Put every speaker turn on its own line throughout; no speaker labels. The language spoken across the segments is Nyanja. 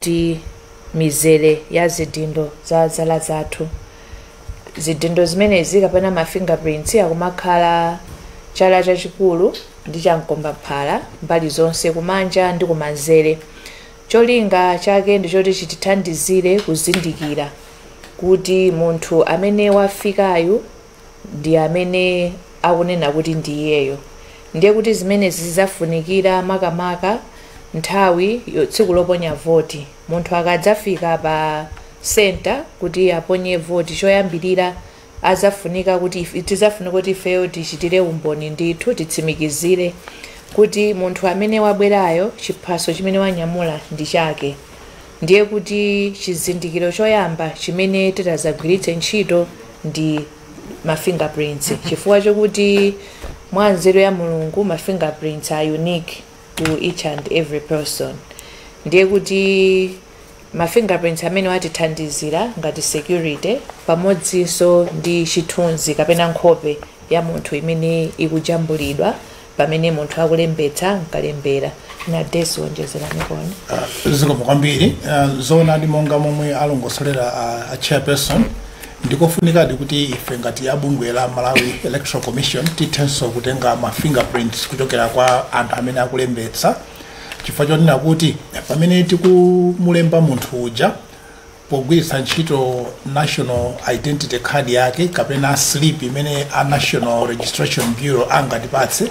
Ndi mizere ya zidindo za zala zathu. Zidindo zimenezi kapena ma fingerprints akumakhala chala chachikulu ndi chamkombaphala mbali zonse, kumanja ndi kumanzere. Cholinga chake ndi choti chitithandizire kuzindikira kuti munthu amene wafikayu ndi amene akunena kuti ndi iyeyo. Ndiye kuti zimenezi zidzafunikira makamaka nthawi tsiku loponya voti. Munthu akadzafika pa center kuti aponye voti, choyambirira azafunika kuti tizafunika kuti ifeyo tichitire umboni ndithu, titsimikizire kuti munthu amene wabwerayo chiphaso chimene wanyamula ndi chake. Ndiye kuti chizindikiro choyamba chimene titazagwiritse ntchito ndi ma fingerprints, chifukwa chokuti mwa nzeru ya Mulungu ma fingerprints are unique to each and every person. Ndiye kuti ma fingerprints amene watithandizira ngati security, pamodzinso ndi chithunzi kapena nkhope ya munthu imene ikujambulidwa pamene munthu akulembetsa mkalembera. Na desi wonjezera mikono.
Zikomo kwambiri. Zoonadi, monga momwe alongosolera a chairperson, ndikofunikadi kuti ife ngati abungwe la Malawi Electoral Commission tithenso kutenga ma fingerprints kuchokera kwa anthu amene akulembetsa, chifukwa chonena kuti pamene tikumulemba munthu uja pogwiritsa ntchito national identity card yake kapena slip imene a National Registration Bureau angatipatse,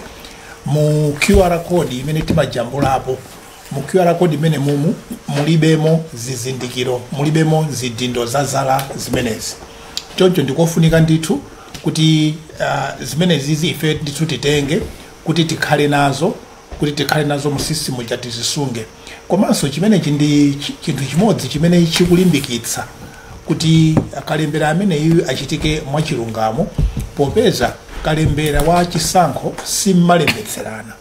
mu QR code imene timajambulapo, mu QR code imene mumu mulibemo zizindikiro, mulibemo zidindo za zala zimenezi. Choncho ndikofunika ndithu kuti zimenezizi ife ndithu titenge kuti tikhale nazo mu system ija, tizisunge. Komanso chimenechi ndi chinthu chimodzi chimene chikulimbikitsa kuti kalembera ameneyu achitike mwachilungamo, popeza kalembera wa chisankho simmalembetserana,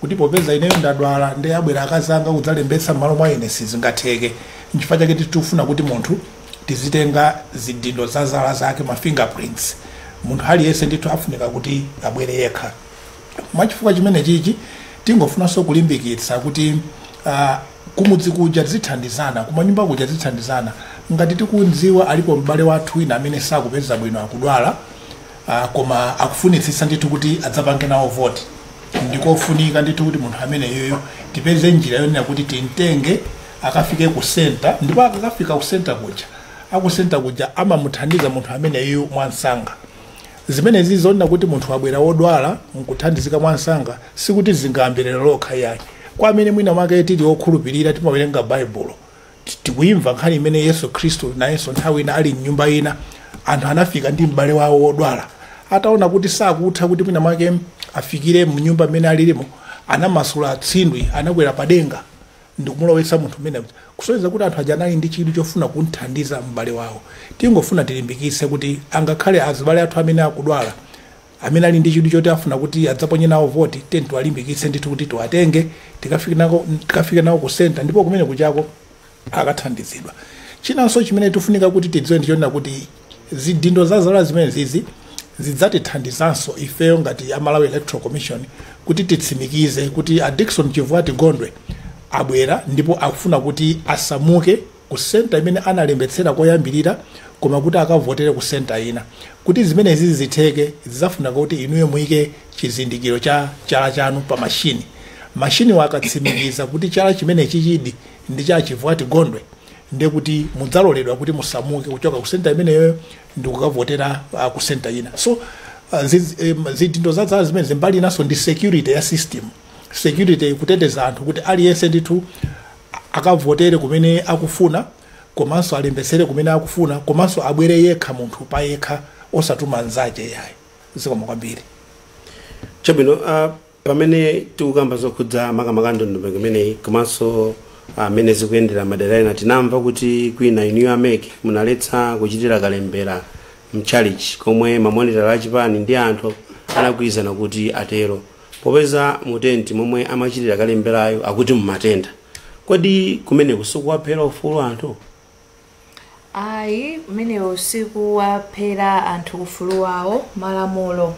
kuti popeza ineyo ndadwala ndi abwera akazanga kudzalembetsa m'malo mwa ine, sizingatheke. Nchifukwa chake tikufuna kuti munthu tizitenga zidindo za zala zake, ma fingerprints. Munthu aliyense ndithu afunika kuti abwere yekha. Mwachifukwa chimene chichi tingofunanso kulimbikitsa kuti kumudzi kuja tizithandizana, kumanyumba kuja tizithandizana. Ngati tikudziwa alipo m'bale wathu wina amene sakupeza bwino, akudwala, koma akufunitsitsa ndithu kuti adzapange nawo voti, ndikofunika ndithu kuti munthu ameneyoyo tipeze njira yonena kuti timtenge akafike ku center. Ndipo akakafika ku center kuja, aku center kuja amamuthandiza munthu ameneyoyo mwansanga. Zimenezi zonena kuti munthu abwera wodwala nkuthandizika mwansanga, sikuti zingayambirire lokha yayi. Kwa amene mwina mwake tili okhulupirira, timawerenga Baibulo, tikuyimva nkhani imene Yesu Khristu nayenso nthawi ina ali mnyumba ina, anthu anafika ndi m'bale wawo wodwala. Ataona kuti sakutha kuti mwina mwake afikire mnyumba mmene alilimo, anamasula tsindwi, anakwera padenga ndikumulowetsa munthu mmene, kusonyeza kuti anthu aja anali ndi chidwi chofuna kumthandiza m'bale wawo. Tingofuna tilimbikitse kuti angakhale azibale athu amene akudwala, amene ali ndi chidwi choti afuna kuti adzaponye nawo voti, tiyeni tiwalimbikitse ndithu kuti tiwatenge tikafike nawo ku center, ndipo kumene kuchako akathandizidwa. Chinanso chimene tifunika kuti tidziwe ndichonena kuti zidindo za zala zimene zizi zidzatithandizanso ifeyo ngati a Malawi Electoral Commission kuti titsimikize kuti a Dickson Chivwati Gondwe abwera ndipo akufuna kuti asamuke ku center imene analembetsera koyambirira, koma kuti akavotere ku center ina. Kuti zimenezi zitheke, zidzafunika kuti inuyo muyike chizindikiro cha chala chanu pa mashini. Mashini akatsimikiza kuti chala chimene chichidi ndi cha Chivwati Gondwe, ndiye kuti mudzaloledwa kuti musamuke kuchoka ku center imeneyo ndi kukavotera ku center ina. So zidindo za zala zimene mbali inanso ndi security ya system, security kuteteza anthu kuti aliyense ndithu akavotere kumene akufuna, komanso alembetsere kumene akufuna, komanso abwere yekha munthu pa yekha, osatuma anzache yayi. Zikomo kwambiri.
Chabwino. Pamene tikukamba zokhudza makamaka ndondomeko imeneyi komanso amene zikuyendera madera ena, tinamva kuti kwina inuyo a MEC munaletsa kuchitira kalembera mchalichi, komwe mamonitala achipani ndi anthu anagwirizana kuti atero, popeza mutenti momwe amachitira kalemberayo akuti mumatenda. Kodi kumeneku sikuwaphera ufulu anthu?
Ayi, kumenewo sikuwaphera anthu ufulu wawo. Malamulo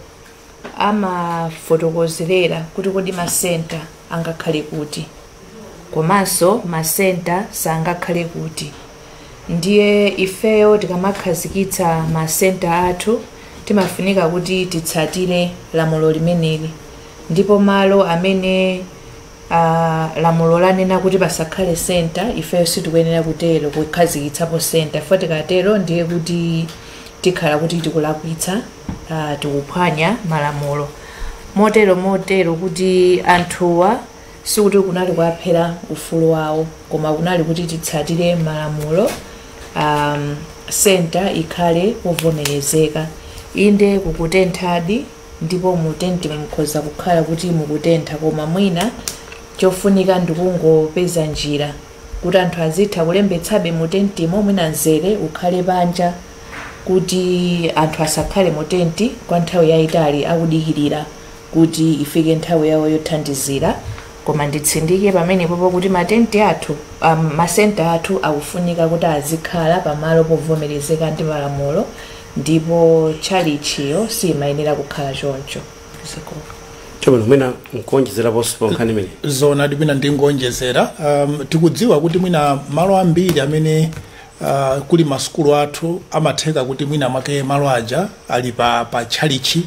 amafotokozerera kuti kodi ma center angakhale kuti. Komanso masenta sangakhale kuti. Ndiye ifeyo tikamakhazikitsa masenta athu timafunika kuti titsatire lamulo limeneli, ndipo malo amene lamulo lanena kuti pasakhale senta, ifeyo sitikuyenera kutero kukhazikitsapo senta. Ifo tikatero ndiye kuti tikhala kuti tikulakwitsa, tikuphwanya malamulo. Motero kuti anthuwa sikuti kunali kuwaphera ufulu wawo, koma kunali kuti titsatire malamulo, senta ikhale povomerezeka. Inde kukutenthadi, ndipo mu tenti mukhoza kukhala kuti mukutentha, koma mwina chofunika ndikungopeza njira kuti anthu azitha kulembetsabe mu tentimo, mwina mzere ukhale panja kuti anthu asakhale mu tenti kwa nthawi yayitali akudikirira kuti ifike nthawi yawo yothandizira. Koma nditsindike pamenepopo kuti matenti athu, masenta athu akufunika kuti azikhala pamalo povomerezeka ndi malamulo, ndipo tchalichiyo simayenera kukhala choncho. Zikomo.
Chabwino, mwina nkuonjezeraponso pa nkhani imene.
Zona mwina ndingonjezera, tikudziwa kuti mwina malo ambiri amene kuli masukulu athu amatheka kuti mwina mwake malo aja ali pa tchalichi,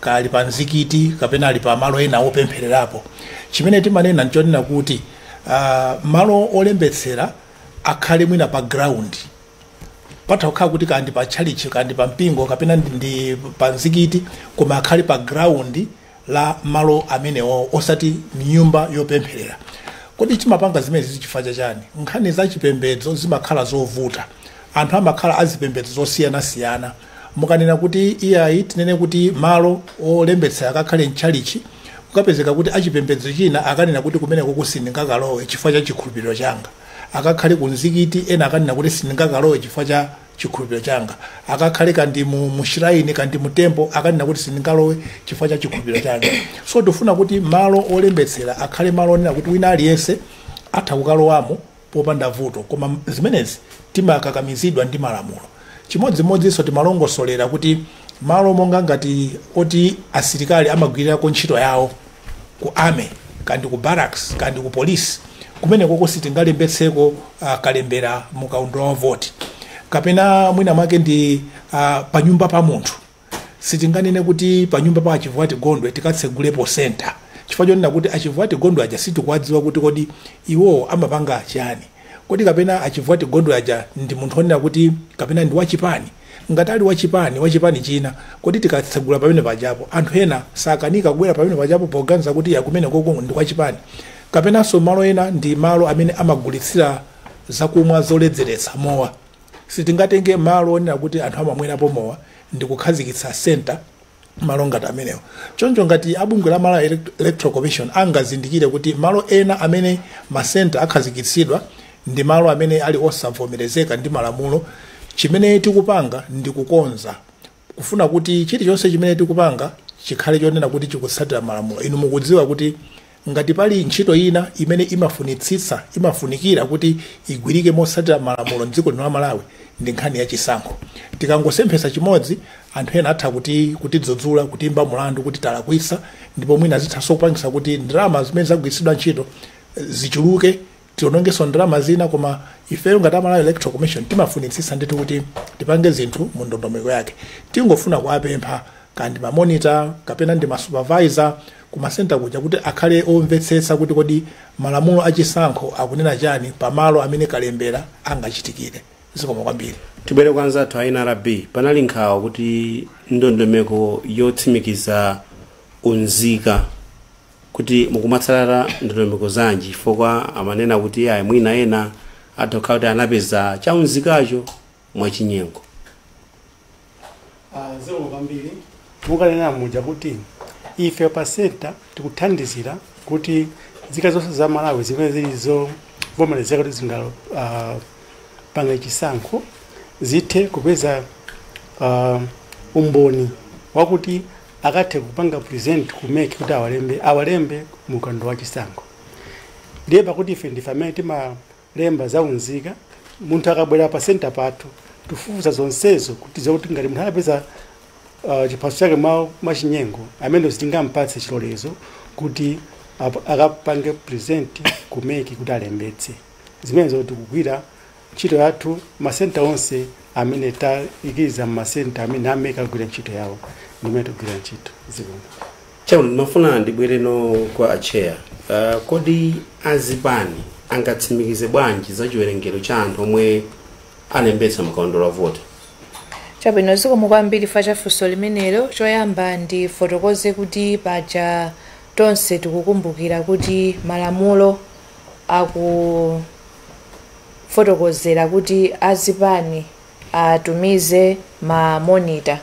kali pa mzikiti, kapena ali pa malo ena opemphererapo. Chimene timanena nchonena kuti malo olembetsera akhale mwina pa ground, patha kukhala kuti kandi pa tchalichi, kandi pa mpingo, kapena ndi pa mzikiti, koma akhale pa ground la malo amenewo, osati mnyumba yopempherera. Kodi timapanga zimenezi chifukwa chani? Nkhani za chipembedzo zimakhala zovuta, anthu amakhala azipembedzo zosiyanasiyana. Mukanena kuti iyayi, tinene kuti malo olembetsera akakhale mtchalichi, kukapezeka kuti achipembedzo china akanena kuti kumeneko sindingakalowe chifukwa cha chikhulupiriro changa. Akakhale ku mzikiti, ena akanena kuti sindingakalowe chifukwa cha chikhulupiriro changa. Akakhale kandi mu shrine, kandi mu temple, akanena kuti sindingalowe chifukwa cha chikhulupiriro changa. So tifuna kuti malo olembetsera akhale malo onena kuti wina aliyense atha kukalowamo popanda vuto, koma zimenezi timakakamizidwa ndi malamulo. Chimodzimodzinso timalongosolera kuti malo monga ngati oti asilikali amagwirirako ntchito yawo ku army, kandi ku barracks, kandi ku police, kumeneko sitingalembetseko kalembera mukaundula wa voti. Kapena mwina mwake ndi panyumba pa munthu, sitinganene kuti panyumba pa Achivuati Gondwe tikatsegulepo center, chifukwa chonena kuti Achivuati Gondwe aja sitikuwadziwa kuti kodi iwowo amapanga chani. Kodi kapena Achivuati Gondwe aja ndi munthu onena kuti kapena ndi wachipani? Ngati ali wachipani china, kodi tikatsegula pamene pajapo anthu ena sakanika kubwera pamene pajapo poganiza kuti ya kumene koko ndi wachipani? Kapenanso malo ena ndi malo amene amagulitsira zakumwa zoledzeretsa, mowa, sitingatenge malo onena kuti anthu amamwerapo mowa ndi kukhazikitsa center malo ngati amenewo. Choncho ngati abungwe la Malawi Electoral Commission angazindikire kuti malo ena amene masenta akhazikitsidwa ndi malo amene ali osavomerezeka ndi malamulo, chimene tikupanga ndi kukonza, kufuna kuti chilichonse chimene tikupanga chikhale chonena kuti chikutsatira malamulo. Inu mukudziwa kuti ngati pali ntchito ina imene imafunitsitsa, imafunikira kuti igwirike motsatira malamulo mdziko lino la Malawi, ndi nkhani ya chisankho. Tikangosemphesa chimodzi, anthu ena atha kuti kutidzudzula, kutimba mulandu kuti talakwitsa, ndipo mwina zithanso kupangisa kuti ndalama zimene zagwiritsidwa ntchito zichuluke, tionongeso ndalama zina. Koma ifeyo ngati Malawi Electoral Commission timafunitsitsa ndithu kuti tipange zinthu mu ndondomeko yake. Tingofuna kuwapempha kandi ma monitor kapena ndi ma supervisor kumasenta kuja kuti akhale omvetsetsa kuti kodi malamulo achisankho akunena chani pamalo amene kalembera angachitikire. Zikomo kwambiri.
Tibwere kwa anzathu a NRB. Panali nkhawa kuti ndondomeko yotsimikiza unzika, kuti mukumatsatira ndondomeko zanji, chifukwa amanena kuti ayi, mwina ena atha kukhala kuti anapeza chaunzikacho mwachinyengo.
Zikomo kwambiri. Mukanena muja kuti ife pa center tikuthandizira kuti nzika zonse za Malawi zimene zili zovomerezeka kuti zingapange chisankho zithe kupeza umboni wakuti akathe kupanga present ku MEC kuti awalembe mu kaundula wa chisankho. Ndiye pakuti ife ndife amene timalemba za unzika, munthu akabwera pa center pathu tifufuza zonsezo kuti zakuti ngati munthu anapeza chiphaso chake mwachinyengo, amene sitingampatse chilolezo kuti Akapange present ku MEC kuti alembetse. Zimenezo tikugwira ntchito yathu. Masenta onse amene tayikiza, mmasenta amene a MEC agwira ntchito yawo, ndimene tikugwira ntchito. Zikomo.
Chabwino, ndimafuna ndibwereno kwa acheya. Kodi azipani angatsimikize bwanji za chiwerengero cha anthu omwe alembetsa mkaundula wa vota?
Chabwino, zikomo kwambiri fa chafunso limenelo. Choyamba ndifotokoze kuti paja tonse tikukumbukira kuti malamulo akufotokozera kuti azipani atumize ma monitor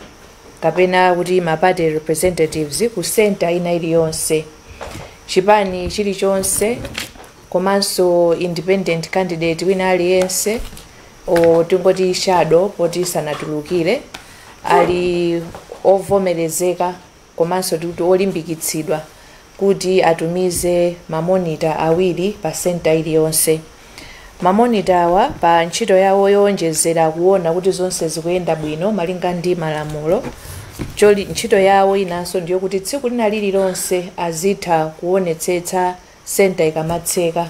kapena kuti ma party representatives ku center ina iliyonse, chipani chilichonse komanso independent candidate wina aliyense, o tingoti shadow poti sanatulukire, ali ovomerezeka komanso tikuti olimbikitsidwa kuti atumize ma monitor awiri pa center iliyonse. Ma monitor awa, pa ntchito yawo yowonjezera kuona kuti zonse zikuyenda bwino malinga ndi malamulo, ntchito yawo inanso ndiyokuti tsiku lina lililonse azitha kuonetsetsa center ikamatseka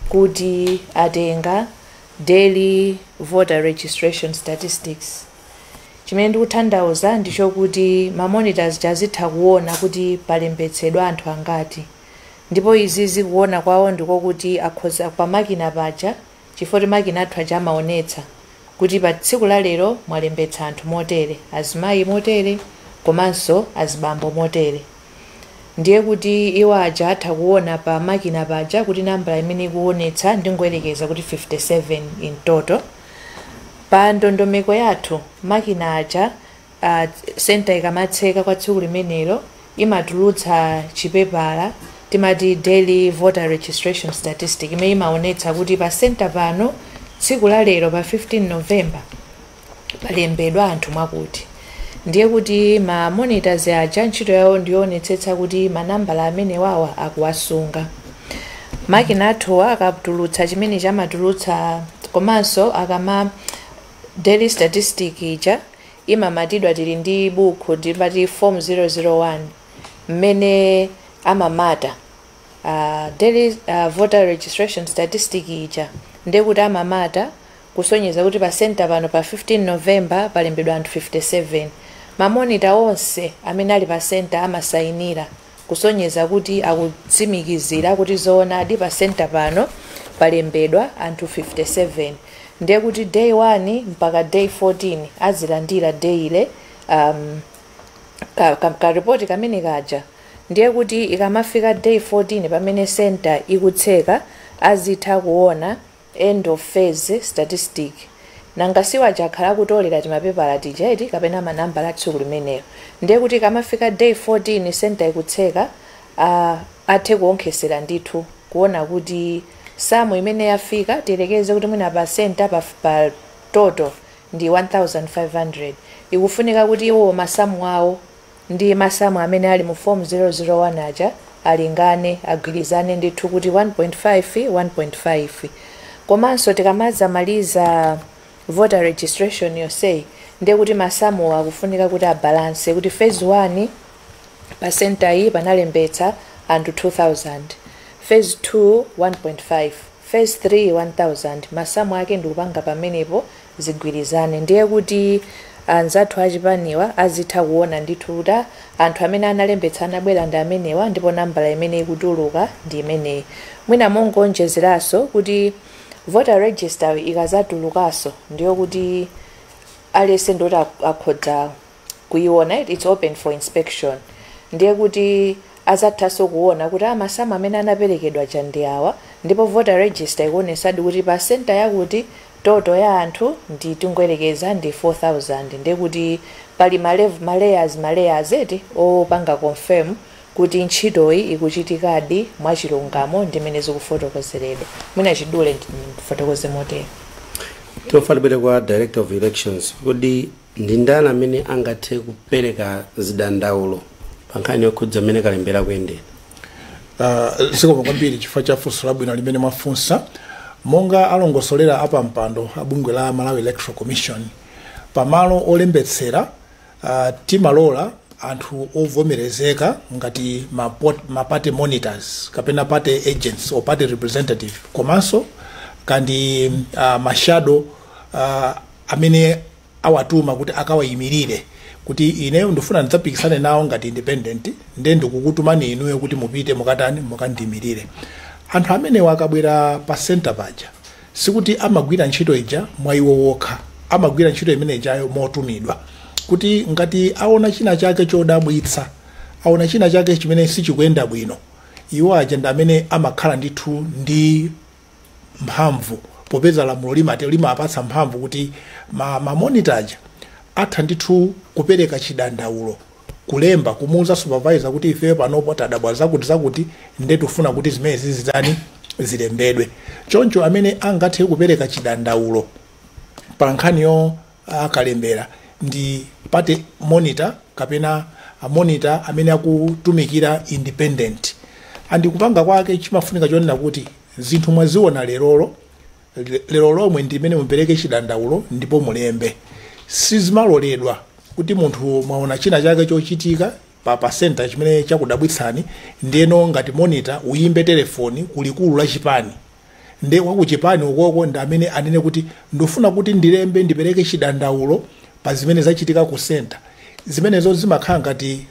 kuti atenga daily voter registration statistics. Chimene ndikutanthauza ndichokuti ma monitors azitha kuona kuti palembetsedwa anthu angati, ndipo izi zikuona kwawo ndikokuti akhoza pamakina paja, chifukwa makina athu aja amaonetsa kuti pa tsiku la lero mwalembetsa anthu motere, azimayi motere komanso azibambo motere. Ndiye kuti iwo aja atha kuona pa makina paja kuti nambala imene ikuonetsa, ndingoyerekeza kuti 57 in total. Pa ndondomeko yathu, makina aja, center ikamatseka kwa tsiku limenelo, imatulutsa chipepala timati daily voter registration statistic, imene imaonetsa kuti pa center pano tsiku la lero pa 15 November palembedwa anthu mwakuti. Ndiye kuti ma monitors aja ntchito yawo ndionetsetsa kuti manambala amene wawa akuwasunga. Makina athuwa akatulutsa chimene chamatulutsa, komanso akama daily statistic ija imamatidwa, tili ndi buku timati form 001 mmene amamata daily voter registration statistic ija. Ndiye kuti amamata kusonyeza kuti pa center pano pa 15 November palembedwa anthu 57. Ma monitor onse amene ali pa center amasayinira kusonyeza kuti akutsimikizira kuti zoonadi pa center pano palembedwa anthu 57. Ndiye kuti day 1 mpaka day 14 azilandira daily ka report kamene kaja. Ndiye kuti ikamafika day 14 pamene center ikutseka, azitha kuona end of phase statistic. Nanga siwaja akhala akutolera timapepala tijeti kapena manambala tsiku limenelo. Ndiye kuti ikamafika day 14, center ikutseka, athe kuonkhesera ndithu kuona kuti samu imene yafika, tiyerekeze kuti mwina pa center pa total ndi 1500, ikufunika kuti iwo masamu awo ndi masamu amene ali mu form 001 aja alingane, agwirizane ndithu kuti 1.5 1.5. Komanso tikamadzamaliza voter registration yonseyi, ndiye kuti masamu akufunika kuti abalance, kuti phase 1 pa center iyi panalembetsa anthu 2000, phase 2 1.5, phase 3 1000, masamu ake ndikupanga pamenepo zigwirizane. Ndiye kuti anzathu achipaniwa azitha kuona ndithu kuti anthu amene analembetsa anabwera ndi amenewa, ndipo nambala imene ikutuluka ndi imeneyi. Mwina mongonjezeranso kuti voter register ikazatulukanso, ndiyo kuti aliyense ndoti akhoza kuiona, it's open for inspection. Ndiye kuti azathanso kuona kuti amasamu amene anaperekedwa ndi awa, ndipo voter register ikuonesadi kuti pa center yakuti total ya anthu ndi, tingoyerekeza, ndi 4000. Ndiye kuti pali ma layers eti opanga confirm kuti ntchitoyi ikuchitikadi mwachilungamo ndimene zikufotokozeredwa. Mwina chidule ndifotokoze motero.
Tofa tibwere kwa Director of Elections. Kodi ndi ndani amene angathe kupereka zidandaulo pa nkhani yokhudza amene kalembera kuyendera?
Zikomo kwambiri chifukwa cha funso labwino limene mwafunsa. Monga alongosolera apampando a bungwe la Malawi Electoral Commission, pamalo olembetsera timalola anthu ovomerezeka ngati ma party monitors kapena party agents or party representative, komanso kandi ma shadow amene awatuma kuti akawayimirire, kuti ineyo ndifuna ndidzapikisane nawo ngati independent, nde ndikukutumani inuyo kuti mupite mukatani, mukandiyimirire. Anthu amenewa akabwera pa center paja, sikuti amagwira ntchito ija mwa iwo wokha, amagwira ntchito imene ijayo motumidwa, kuti ngati aona china chake chodabwitsa, aona china chake chimene sichikuyenda bwino, iwo aja ndi amene amakhala ndithu ndi mphamvu, popeza lamulo limati limapatsa mphamvu kuti ma monitor aja atha ndithu kupereka chidandaulo, kulemba, kumuuza supervisor kuti ifeyo panopo tadabwa zakuti zakuti, nde tifuna kuti zimene zizitani, zilembedwe. Choncho amene angathe kupereka chidandaulo pa nkhaniyo akalembera ndi party monitor kapena a monitor amene akutumikira independent. Andikupanga kwake chimafunika chonena kuti zinthu mwaziona lerolo, lero lomwe ndimene mupereke chidandaulo ndipo mulembe. Sizimaloledwa kuti munthu mwaona china chake chochitika pa center chimene chakudabwitsani, ndiyeno ngati monitor uyimbe telefoni kulikulu la chipani, nde wakuchipani ukoko ndi amene anene kuti ndifuna kuti ndilembe, ndipereke chidandaulo pa zimene zachitika ku center. Zimenezo zimakhala ngati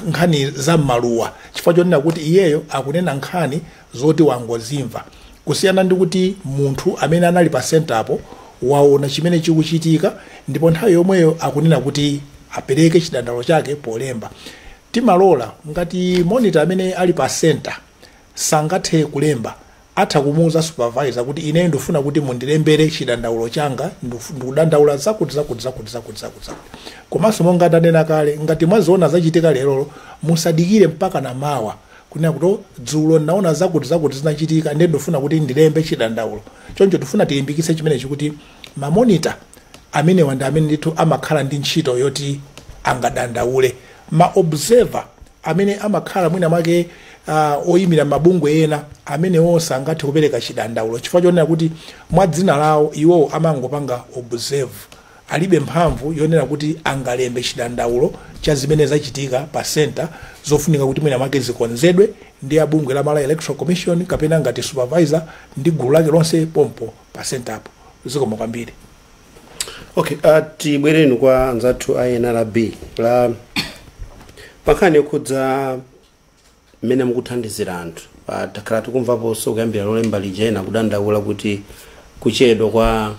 nkhani za m'maluwa, chifukwa chonena kuti iyeyo akunena nkhani zoti wangozimva, kusiyana ndi kuti munthu amene anali pa center-po waona chimene chikuchitika ndipo nthawi yomweyo akunena kuti apereke chidandaulo chake polemba. Timalola ngati monitor amene ali pa center sangathe kulemba, atha kumuuza supervisor kuti ine ndifuna kuti mundilembere chidandaulo changa, ndikudandaula zakuti zakuti zakuti zakuti zakuti zakuti. Komanso monga ndanena kale, ngati mwaziona zachitika lerolo, musadikire mpaka na mawa kunena kuti, "Oh, dzulo ndaona zakuti zakuti zinachitika, ndiye ndifuna kuti ndilembe chidandaulo." Choncho tifuna tilimbikitse chimenechi kuti ma monitor amenewa ndi amene ndithu amakhala ndi ntchito yoti angadandaule. Ma observer amene amakhala mwina mwake oyimira mabungwe ena, amene onse angathe kupereka chidandaulo, chifukwa chonena kuti mwa dzina lawo iwowo amangopanga observe, alibe mphamvu yonena kuti angalembe chidandaulo cha zimene zachitika pa center zofunika kuti mwina mwake zikonzedwe ndi abungwe la Malawi Electoral Commission kapena ngati supervisor ndi gulu lake lonse pompo pa center apo. Zikomo kwambiri.
Okay, tibwereni kwa anzathu a NRB la pankhani yokhudza mmene mukuthandizira anthu. Takhala tikumvaponso kuyambira lolemba lija ena kudandaula kuti kuchedwa kwa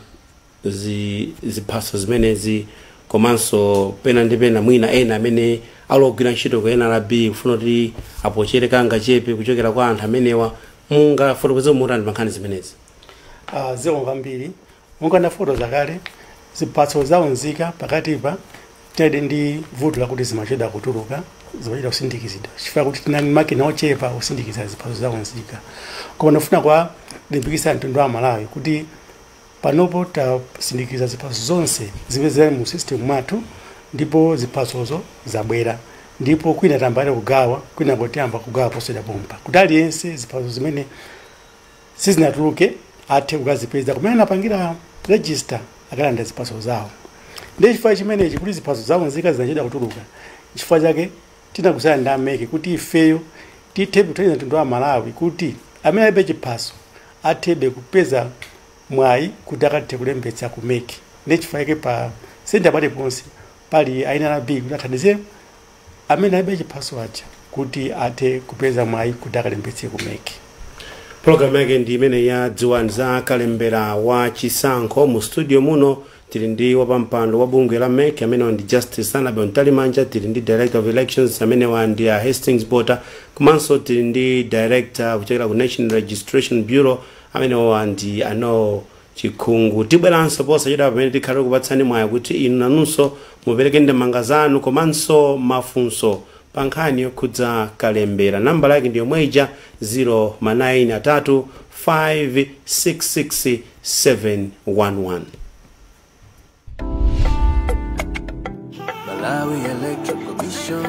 ziphaso zimenezi, komanso pena ndi pena mwina ena amene alogwira ntchito ku NRB kufuna kuti apochere kangachepe kuchokera kwa anthu amenewa. Mungafotokoze motani pa nkhani zimenezi?
Zikomo kwambiri. Monga ndafotokoza kale, ziphaso zaunzika pakatipa tinali ndi vuto lakuti zimachedwa kutuluka, zimachedwa kusindikizidwa, chifukwa kuti tinali makina ochepa kusindikiza ziphaso zaunzika. Koma ndifuna kwa limbikitsa mtundu wa Malawi kuti panopo tasindikiza ziphaso zonse zimene zili mu system mwathu, ndipo ziphasozo zabwera, ndipo kwina tayamba kugawa, kwina tiyamba kugawa posachedwa pompa, kuti aliyense ziphaso zimene sizinatuluke athe kukazipeza kumene anapangira register, akalanda ziphaso zawo. Ndi chifukwa chimenechi kuti ziphaso zawo nzika zinachedwa kutuluka, chifukwa chake tinakusana ndi a MEC kuti ifeyo tithe kuthandiza mtundu wa Malawi kuti amene alibe chiphaso athebe kupeza mwayi kuti akathe kulembetsa ku MEC. Ndi chifukwa chake pa center paliponse pali a NRB kuti athandize amene alibe chiphaso aja kuti athe kupeza mwayi kuti akalembetse ku MEC.
Pologalamu yake ndi imene ya Dziwani za Kalembera wa Chisankho. Mu studio muno tili ndi wapampando wa bungwe la MEC, amenewa ndi Justice Annabel Mtalimanja. Tili ndi Director of Elections, amenewa ndi a Hastings Bota, komanso tili ndi Director kuchokera ku National Registration Bureau, amenewa ndi ano Chikhungu. Tibweranso posachedwa pamene tikhale kupatsani mwayi kuti inu nanunso mupereke ndemanga zanu komanso mafunso pa nkhani yokhudza kalembera. Nambala yake ndi yomwe ija, 0 9 3 5 6 6 7 1 1.
Malawi Electoral Commission.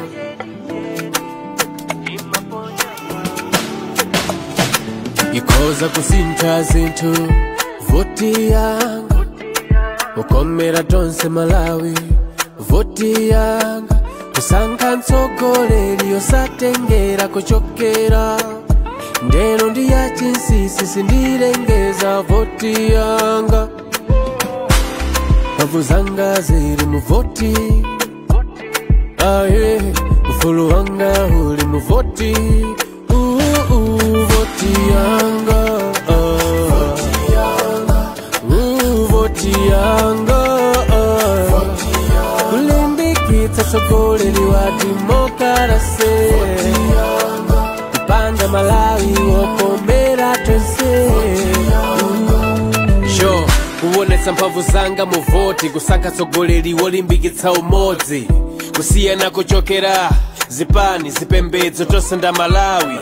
Ikhoza kusintha zinthu voti yanga ukomera tonse Malawi voti yanga. Kusankha mtsogoleri osatengera kuchokera. Ndeno ndi ya chinsinsi sindilengeza voti yanga. Mphamvu zanga zili mu voti. Aye, ufulu wanga uli mu voti. Voti yanga. Voti yanga. Kulimbikitsa tsogoleri wa demokarasi. Kupanga Malawi wokomera tonse. Sure. Kuonetsa mphamvu zanga mu voti. Kusankha tsogoleri wolimbikitsa umodzi. Kusiyana kuchokera zipani zipembedzo tonse nda Malawi.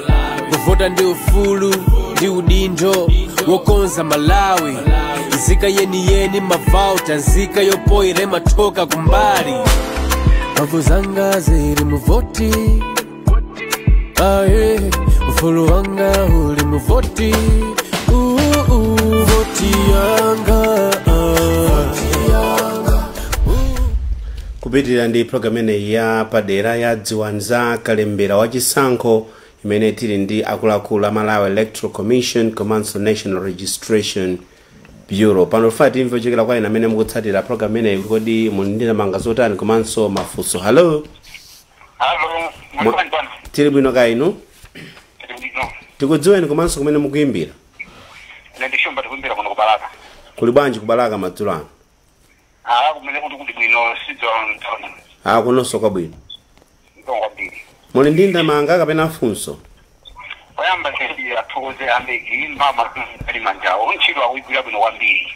Kuvota ndi ufulu ndi udindo wokonza Malawi. Nzika yeniyeni mavauta, nzika yopoyera imathoka kumbali. Mphamvu zanga zili mu voti. Aye, ufulu wanga uli mu voti. Voti yanga.
Kupitirira ndi program imeneyi ya padera ya dziwani za kalembera wachisankho imene tili ndi akuluakulu a Malawi Electoral Commission komanso National Registration Bureau. Pano tifuna timve kuchokera kwa inu amene mukutsatira program imeneyi kuti kodi muli ndi ndemanga zotani komanso mafunso. Hello.
Halo, muli bwanji bwana?
Tili bwino ka inu?
Tili bwino.
Tikudziweni komanso kumene mukuyimbira.
Ine ndi Shumba, tikuyimbira kuno kubalaka.
Kuli bwanji kubalaka madzulo ano?
Ah, kumene kuti kuti bwino sidzo ntona.
Ah, kunonso kwabwino.
Ndongo kwambiri.
Muli ndi ndemanga kapena funso?
Poyamba ndidi athokoze a MEC mama ali manjawo ntchito akuyigwira bwino kwambiri.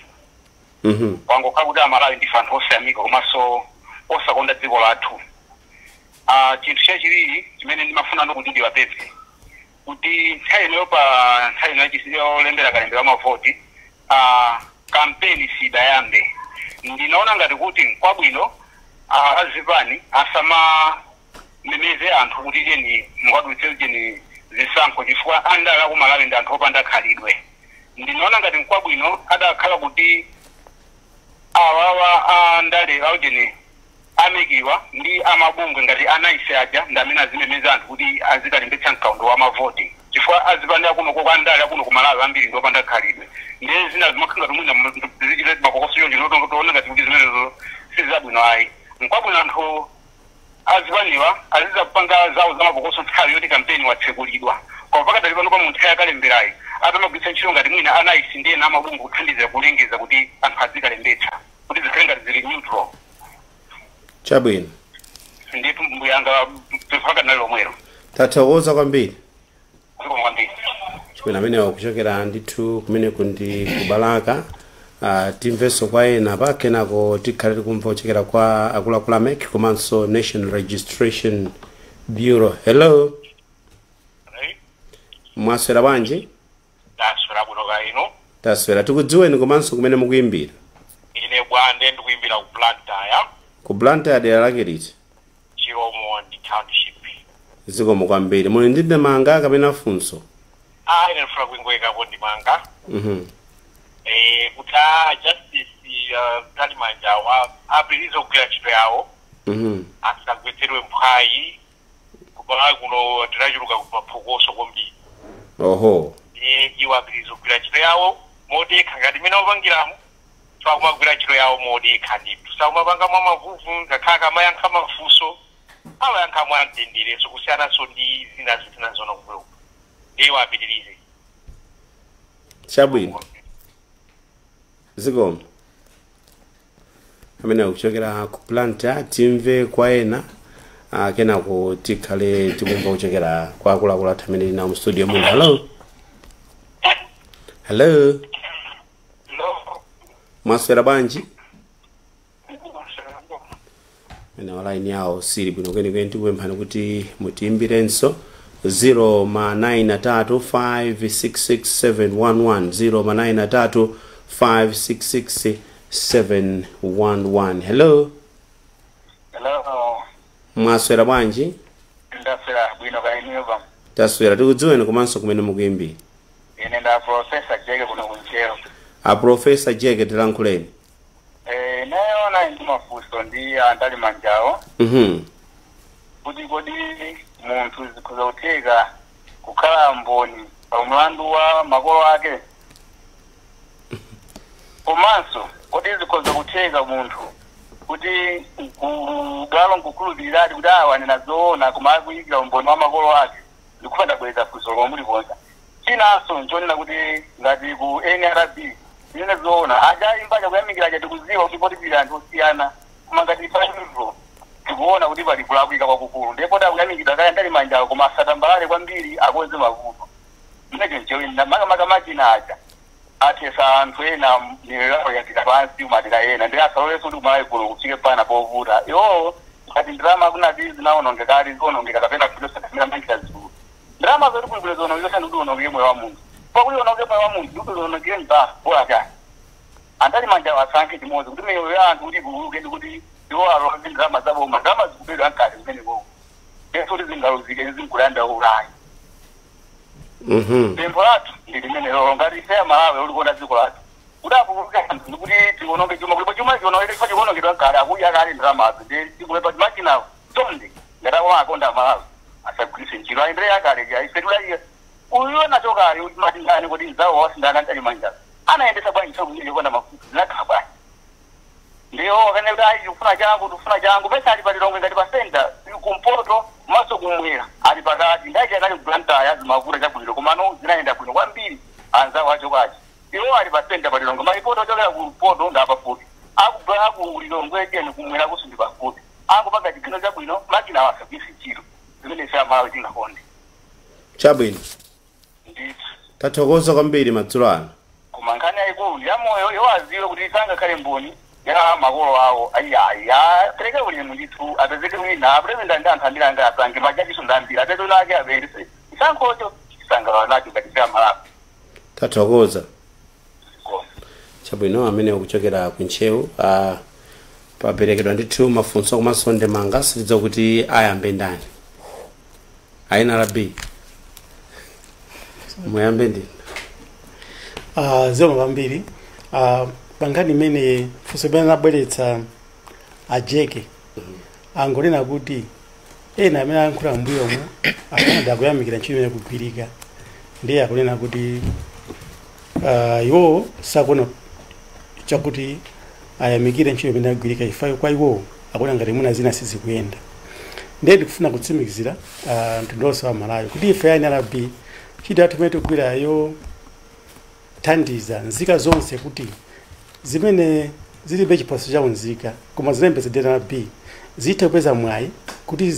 Wangokhala kuti Amalawi ndife anthu osayamika komanso osakonda dziko lathu. Chinthu chachiwiri chimene ndimafuna kuti ndiwapemphe kuti nthawi inoyo pa nthawi ino yolembera kalembera mavoti, kampeni sidayambe. Ndinaona ngati kuti nkwabwino azipani asamamemeze anthu kuti cheni mukadutse cheni zisankho, chifukwa andale aku Malawi ndi anthu opanda khalidwe. Ndinaona ngati nkwabwino adakhala kuti awawa andale aujeni a MEC wa ndi amabungwe ngati a NICE aja ndi amene azimemeza anthu kuti azikalembetsa mkaundula wa mavoti, chifukwa azipani akuno kwa andale akuno ku Malawi ambiri ndi opanda khalidwe. Ndiye zina zimakhala ngati mwina zichite mapokoso yonje notoona ngati kuti zimenezo sizabwino ayi. Nkwabwino anthu azipaniwa azizapanga zawo za mapokoso nthawi yoti kampeni watsekulidwa, koma pakadali pano pa munthu yakalemberayi atamagwiritsa ntchito ngati mwina a NICE ndi ena amabungwe kuthandizira kulengeza kuti anthu azikalembetsa kuti zikhale ngati zili neutral.
Chabwino.
Ndithu mbuyanga pempho nali lomwero.
Tathokoza kwambiri.
Zikomo kwambiri.
Chimene amenewa kuchokera ndithu kumeneku ndi kubalaka. Timvenso kwa ena pa kenako tikhale tikumva kuchokera kwa akuluakulu a MEC komanso National Registration Bureau. Hello. Mwaswera bwanji?
Ndaswera bwino ka inu?
Taswera. Tikudziweni komanso kumene mukuyimbira.
Ine Bwande, ndikuyimbira ku Blantyre.
Ku Blantyre dera lake liti?
Chiromo ndi Township.
Zikomo kwambiri. Muli ndi ndemanga kapena funso?
Ah, ine ndifuna kuingoyikapo ndemanga. Kuti a Justice Mtalimanja apitirize kugwira ntchito yawo. Asagwetsedwe mphwayi. Kumalawi kuno tinachuluka kumaphokoso kwambiri. Ndiye iwo apitirize kugwira ntchito yawo modekha ngati imene akupangiramo, sakumagwira ntchito yawo modekha ndithu, sakumapanga mwa mavuvu, ngakhale akamayankha mafunso awayankha mwa mtendereso kusiyananso ndi zina zina kumbuyo. Ndiye iwo apitirize.
Chabwino. Zikomo. Amene kuchokera ku Blantyre. Timve kwa ena, kenako tikhale tikumva kuchokera kwa akuluakulu athu amene tili nawo mu studio muno. Hello. Hello. Mwaswera bwanji? Mene line yawo sili bwino kwenikweni, tikupemphani kuti mutiyimbirenso 0 ma 9 3 5 6 6 7 1 1, 0 ma 9 3 5 6 6 7 1 1. Hello.
Hello.
Mwaswera bwanji?
Ndaswera bwino ka inuyo?
Taswera. Tikudziweni komanso kumene mukuyimbira.
Ine nda Professor Jeke kuno kunchero.
A Professor Jeke, tilankhuleni.
Nayo na ndi mafunso ndi a Mtalimanjawo. Kuti kodi munthu zikhoza kutheka kukhala mboni pa mlandu wa makolo ake? Komanso kodi zikhoza kutheka munthu kuti kugalo nkukhulupiriradi kuti awa ndinazoona koma akuyikira umboni wa makolo ake? Ndikufuna kubweza funso lomwe mulikonza. Chinanso nchonena kuti ngati ku NRB zimene zoona aja imbaja kuyamikira aja, tikuziwa kuti potipira anthu osiyana, koma ngati paivo tikuona kuti pali kulakwika kwakukulu, ndipo takuyamikidwa kaya ndali manjawo, koma asatambalale kwambiri, akonze mavuto. Mmenecho nchewina makamaka machina aja athesa anthu ena miyoyo yawo yapita pansi kumadera ena, ndi asalolenso kuti kumalawi kuno kufike pana povuta. Iwowo ngati ndalama kunati zinaonongekali zionongeka kapena kulosakamira manjira zikulu, ndalama zoti kulibwino zionongeka ndi kuti unongeke moyo wa munthu, pakuti unongeke moyo wa munthu ndikuti unongeke mba bola chani. Andali manja asankhe chimodzi kuti miyoyo ya anthu kuti ipululuke ndi kuti iwo aloke ndalama zaboma. Ndalama zikubedwa mkati kumeneko, yesu kuti zingaluzike zinkulanda ulayi. Pempho lathu ndi limene lolo ngati ife Amalawi ulikonda dziko lathu, kuti apululuke anthu ndikuti tiononge chuma kulipo chuma chionongeke chifukwa chikuonongedwa kale, akudya kale ndalamazo. Ndi tikulepa machinawo tonde ngati akoma akonda Amalawi asagwiritse ntchito ayendere yakale ja ife tulaiye uyo nacho kale kuti mati ndani kuti mzawo wasindana ndali manjazo anayendesa bwanji nthawi yokonda mafuta zinakhala bwanji? Ndiyo akane kuti ayi tikufuna changu, tikufuna changu pesa ali palilongwe ngati pa center kumpoto maso kumwera ali pakati ndachi anali kuplantaya zimavuta chabwino, komano zinayenda bwino kwambiri anzawo acho kachi. Iwo ali pa center palilongwe, malipoti ochokera kumpoto ndapafupi, akubva akulilongwe cheni kumwera kusundi pafupi, akupanga chikhino chabwino makina awasagwise ntchito zimene ife Amalawi tingakonde.
Chabwino.
Ndithu.
Tathokoza kwambiri madzulo ano.
Koma nkhani yayikulu ya moyo, iwo aziwe kuti sangakhale mboni ya makolo awo, ayiayi, apereke ulemu ndithu, apezeke wina apurezidenti ndi anthu ambiri anga asange majajiso ndambiri, apeze wina ake apendese chisankhocho chisangalala nacho ngati ife Amalawi.
Tathokoza. Chabwino, amene ukuchokera kuntcheu paperekedwa ndithu mafunso komanso ndemanga, sitidziwa kuti ayambe ndani. A NRB, muyambe ndinu.
Zikomo kwambiri. Pa nkhani imene funso imene anabweretsa ajeke, angonena kuti ena amene ayankhula mbuyomu akanada akuyamikira ntchito imene kugwirika, ndiye akunena kuti iwowo sakuona chakuti ayamikire ntchito imene agwirika ifayo, kwa iwowo akuona ngati mwina zina sizikuyenda. Ndiye ndikufuna kutsimikizira mtundu wonse wa Malawi kuti ife ya NRB ntchito yathu imene tikugwirayo thandiza nzika zonse kuti zimene zilibe chiphaso cha unzika koma zilembetse NRB zithe kupeza mwayi kuti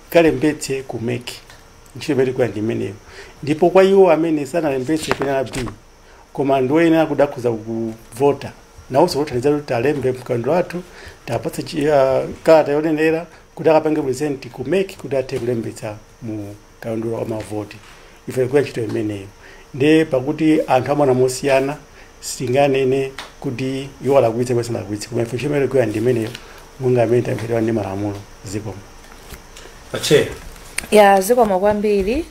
zikalembetse ku MEC. Ntchito imene tikugwira ndi imeneyo, ndipo kwa iwo amene sanalembetse ku NRB koma ndiwoyenera kudakhuza kuvota, nawonso kuthandiza kuti talembe mkando wathu, tapatse kalata yonenera kuti akapange present ku MEC kuti athe kulembetsa mu kaundula wa mavoti. Ife tikugwira ntchito imeneyo, ndiye pakuti anthu amaona mosiyana, sitinganene kuti iwo alakwitse kapena sanalakwitse, koma ife ntchito imene tikugwira ndi imeneyo monga amene tamphedwa ndi malamulo. Zikomo.
Ache.
Ya, zikomo kwambiri.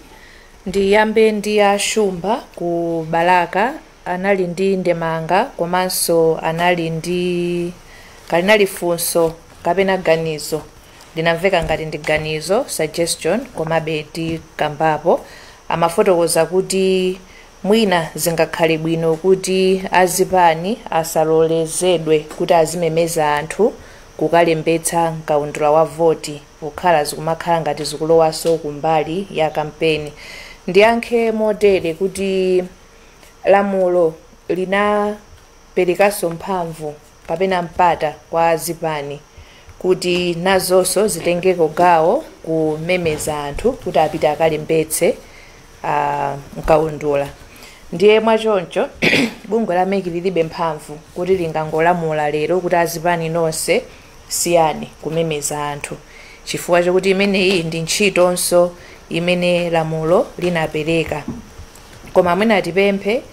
Ndiyambe ndi a Shumba ku Balaka, anali ndi ndemanga komanso anali ndi kalinali funso kapena ganizo, linamveka ngati ndi ganizo, suggestion, komabe tikambapo. Amafotokoza kuti mwina zingakhale bwino kuti azipani asalolezedwe kuti azimemeza anthu kukalembetsa mkaundula wa voti, kukhala zikumakhala ngati zikulowanso kumbali ya kampeni. Ndiyankhe motere kuti lamulo linaperekanso mphamvu kapena mpata kwa zipani kuti nazonso zitengeko gawo kumemeza anthu kuti apite akalembetse mkaundula. Ndiye mwachoncho bungwe la MEC lilibe mphamvu kuti lingangolamula lero kuti azipani nonse siyani kumemeza anthu, chifukwa chokuti imeneyi ndi ntchitonso imene lamulo linapereka. Koma mwina tipemphe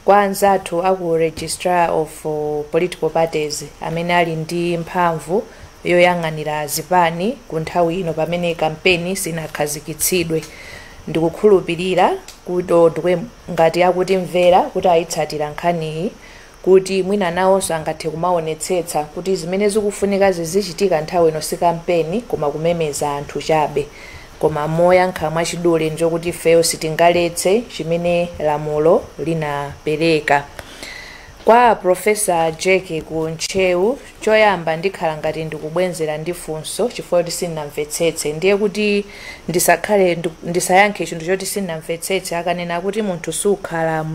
kwa anzathu aku Registrar of Political Parties amene ali ndi mphamvu yoyang'anira zipani ku nthawi ino pamene kampeni sinakhazikitsidwe, ndikukhulupirira kuti ngati akutimvera kuti ayitsatira nkhaniyi. Kuti mwina nawonso angathe kumaonetsetsa kuti zimene zikufunika zizichitika nthawi ino si kampeni, koma kumemeza anthu chabe. Koma moyankha mwachidule, njokuti ifeyo sitingaletse chimene lamulo linapereka. Kwa Professor Jeke ku Ntcheu, choyamba ndikhala ngati ndikubwenzera ndi funso chifukwa kuti sindinamvetsetse. Ndiye kuti ndisakhale ndisayankhe chinthu choti sindinamvetsetse. Akanena kuti munthu sukhala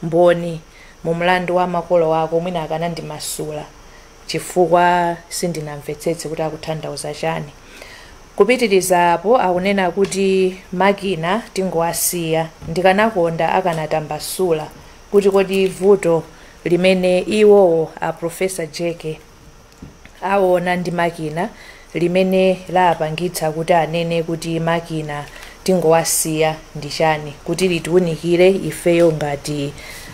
mboni mu mlandu wa makolo ako, mwina akanandimasula chifukwa sindinamvetsetse kuti akutanthauza chani. Kupitiriza apo, akunena kuti makina tingowasiya. Ndikanakonda akanatambasula kuti kodi vuto limene iwowo a Professor Jeke aona ndi makina limene lapangitsa kuti anene kuti makina tingowasiya ndi chani, kuti litiwunikire ifeyo ngati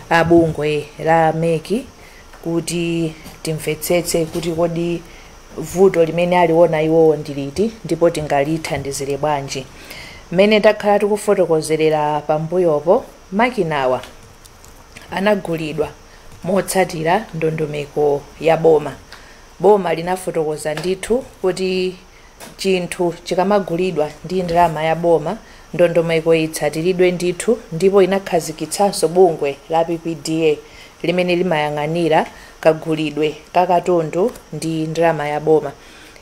abungwe la MEC kuti timvetsetse kuti kodi vuto limene aliona iwowo ndi liti ndipo tingalithandizire bwanji. Mmene takhala tikufotokozerera pambuyopo, makinawa anagulidwa motsatira ndondomeko ya boma. Boma linafotokoza ndithu kuti chinthu chikamagulidwa ndi ndalama ya boma, ndondomeko itsatiridwe ndithu, ndipo inakhazikitsanso bungwe la PPDA limene limayang'anira kagulidwe kakatundu ndi ndalama ya boma.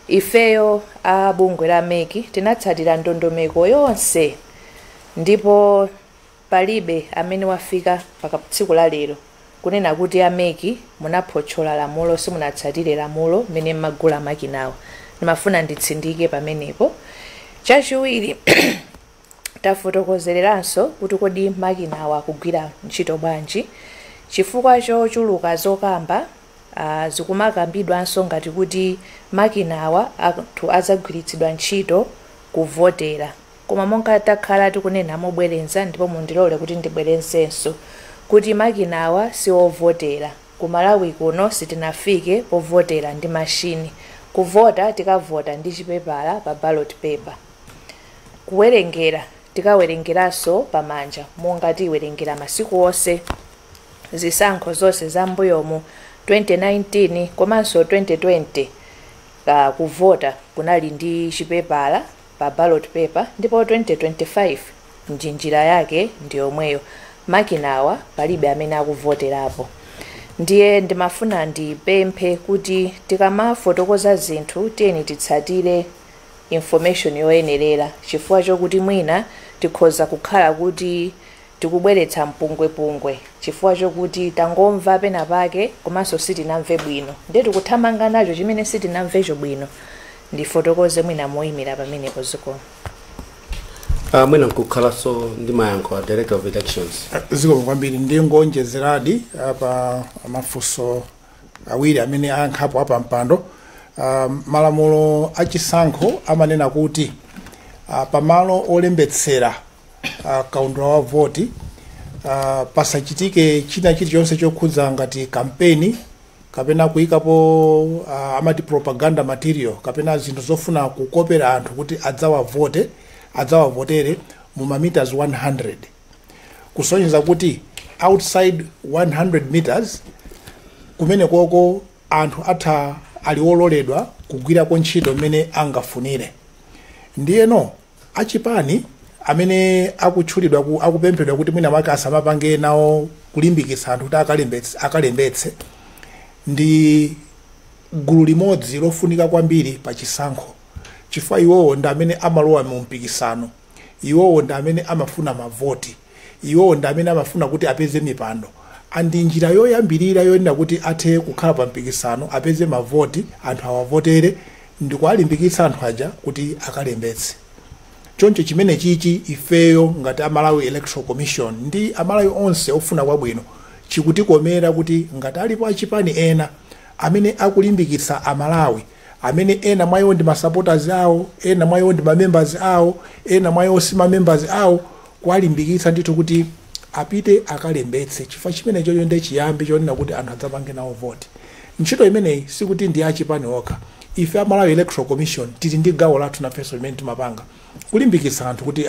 Ifeyo a bungwe la MEC tinatsatira ndondomeko yonse, ndipo palibe amene wafika paka tsiku la lero kunena kuti a MEC munaphotchola lamulo, simunatsatire lamulo mmene mmagula makinawa. Ndimafuna nditsindike pamenepo. Chachiwiri, tafotokozereranso kuti kodi makinawa akugwira ntchito bwanji, chifukwa chochuluka zokamba zikumakambidwanso ngati kuti makinawa anthu azagwiritsidwa ntchito kuvotera. Koma monga takhala tikunena mobwerenza, ndipo mundilole kuti ndibwerenzenso, kuti makinawa siovotera. Ku Malawi kuno sitinafike povotera ndi mashini. Kuvota tikavota ndi chipepala pa ballot paper. Kuwerengera tikawerengeranso pamanja monga tiwerengera masiku onse. Zisankho zonse za mbuyomu, 2019 komanso 2020, kuvota kunali ndi chipepala pa ballot paper, ndipo 2025 ndi njira yake ndi yomweyo. Makinawa palibe amene akuvoterapo. Ndiye ndimafuna ndipemphe kuti tikamafotokoza zinthu, tiyeni titsatire information yoyenerera, chifukwa chokuti mwina tikhoza kukhala kuti tikubweretsa mpungwepungwe chifukwa chokuti tangomva pena pake komanso sitinamve bwino, ndiye tikuthamanga nacho chimene sitinamvecho bwino. Ndifotokoze mwina moyimira pamenepo. Zikomo.
Mwina nkukhalanso ndi mayankho a Director of Elections.
Zikomo kwambiri. Ndingonjezeradi pa mafunso awiri amene ayankhapo apa mpando. Malamulo achisankho amanena kuti pamalo olembetsera kaundula wa voti pasachitike china chilichonse chokhudza ngati kampeni kapena kuyikapo amati propaganda material kapena zinthu zofuna kukopera anthu kuti adzawavote, adzawavotere mu ma meters 100, kusonyeza kuti outside 100 meters kumene koko anthu atha ali ololedwa kugwirako ntchito mmene angafunire. Ndiyeno achipani amene akutchulidwa akupemphedwa kuti mwina mwake asamapange nawo kulimbikitsa anthu kuti akalembetse, ndi gulu limodzi lofunika kwambiri pa chisankho, chifukwa iwowo ndi amene amalowa mu mpikisano, iwowo ndi amene amafuna mavoti, iwowo ndi amene amafuna kuti apeze mipando. Andi njira yoyambirira yoyenera kuti athe kukhala pa mpikisano, apeze mavoti, anthu awavotere, ndi kuwalimbikitsa anthu aja kuti akalembetse. Choncho chimene chichi, ifeyo ngati Amalawi Electoral Commission ndi Amalawi onse ofuna kwabwino, chikutikomera kuti ngati alipo achipani ena amene akulimbikitsa Amalawi, amene ena mwa iwo ndi ma supporters awo, ena mwa iwo ndi ma members awo, ena mwa iwo si ma members awo, kuwalimbikitsa ndithu kuti apite akalembetse, chifukwa chimene chocho ndi chiyambi chonena kuti anthu adzapange nawo voti. Ntchito imeneyi sikuti ndi achipani okha. Ife a Malawi Electoral Commission tili ndi gawo lathu nafenso limene timapanga kulimbikitsa anthu kuti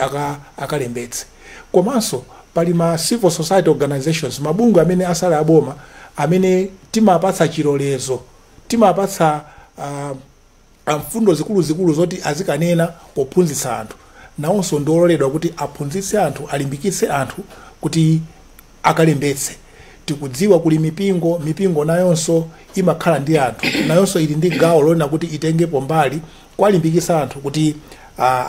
akalembetse. Komanso pali ma civil society organizations, mabungwe amene asali aboma, Amene timapatsa chilolezo, timapatsa mfundo zikuluzikulu zoti azikanena pophunzitsa anthu, nawonso ndiololedwa kuti aphunzitse anthu, alimbikitse anthu kuti akalembetse. Tikudziwa kuli mipingo, mipingo nayonso imakhala ndi anthu, nayonso ili ndi gawo lonena kuti itengepo mbali kwalimbikitsa anthu kuti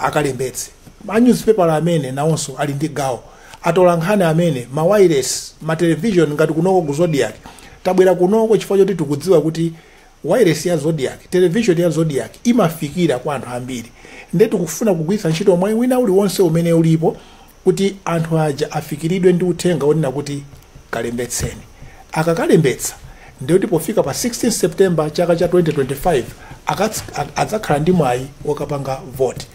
akalembetse. Ma newspaper amene nawonso ali ndi gawo, atolankhani amene, ma wireless, ma television, ngati kunoko ku Zodiac. Tabwera kunoko chifukwa choti tikudziwa kuti wireless ya Zodiac, television ya Zodiac imafikira kwa anthu ambiri, ndiye tikufuna kugwiritsa ntchito mwayi wina uliwonse umene ulipo kuti anthu aja afikiridwe ndi uthenga wonena kuti kalembetseni. Akakalembetsa, ndiye kuti pofika pa 16 September chaka cha 2025 adzakhala ndi mwayi wokapanga vote.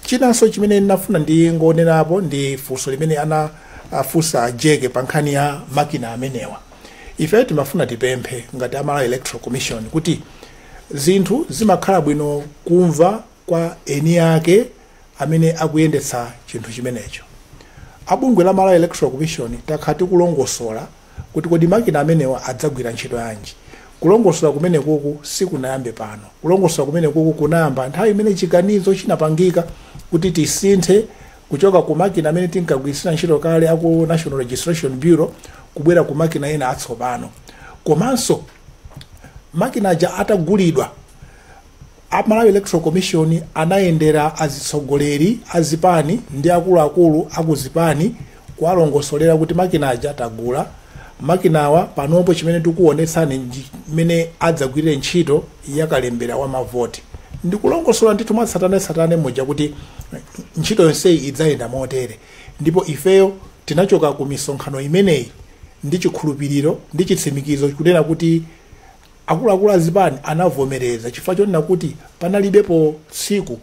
Chinanso chimene ndinafuna ndingonenapo ndi funso limene anafunsa Jeke pa nkhani ya makina amenewa. Ife timafuna tipemphe ngati Amalawi Electoral Commission kuti zinthu zimakhala bwino kumva kwa eni ake amene akuyendetsa chinthu chimenecho. Abungwe la Malawi Electoral Commission takhala tikulongosola kuti kodi makina amenewa adzagwira ntchito yanji. Kulongosola kumene kuku sikunayambe pano. Kulongosola kumene kuku kunayamba nthawi imene chiganizo chinapangika kuti tisinthe kuchoka ku makina amene tinkagwiritsira ntchito kale aku National Registration Bureau kubwera ku makina ena atsopano. Komanso makina aja atagulidwa, Amalawi Electoral Commission anayendera azitsogoleri azipani ndi akuluakulu akuzipani kuwalongosolera kuti makina aja tagula, makinawa panopo chimene tikuonetsani mmene adzagwirire ntchito yakalembera wa mavoti, ndikulongosola ndithu mwatsatanetsatane muja kuti ntchito yonseyi idzayenda motere. Ndipo ifeyo tinachoka ku misonkhano imeneyi ndi chikhulupiriro ndi chitsimikizo kunena kuti akuluakulu azipani anavomereza, chifukwa chonena kuti panalibepo tsiku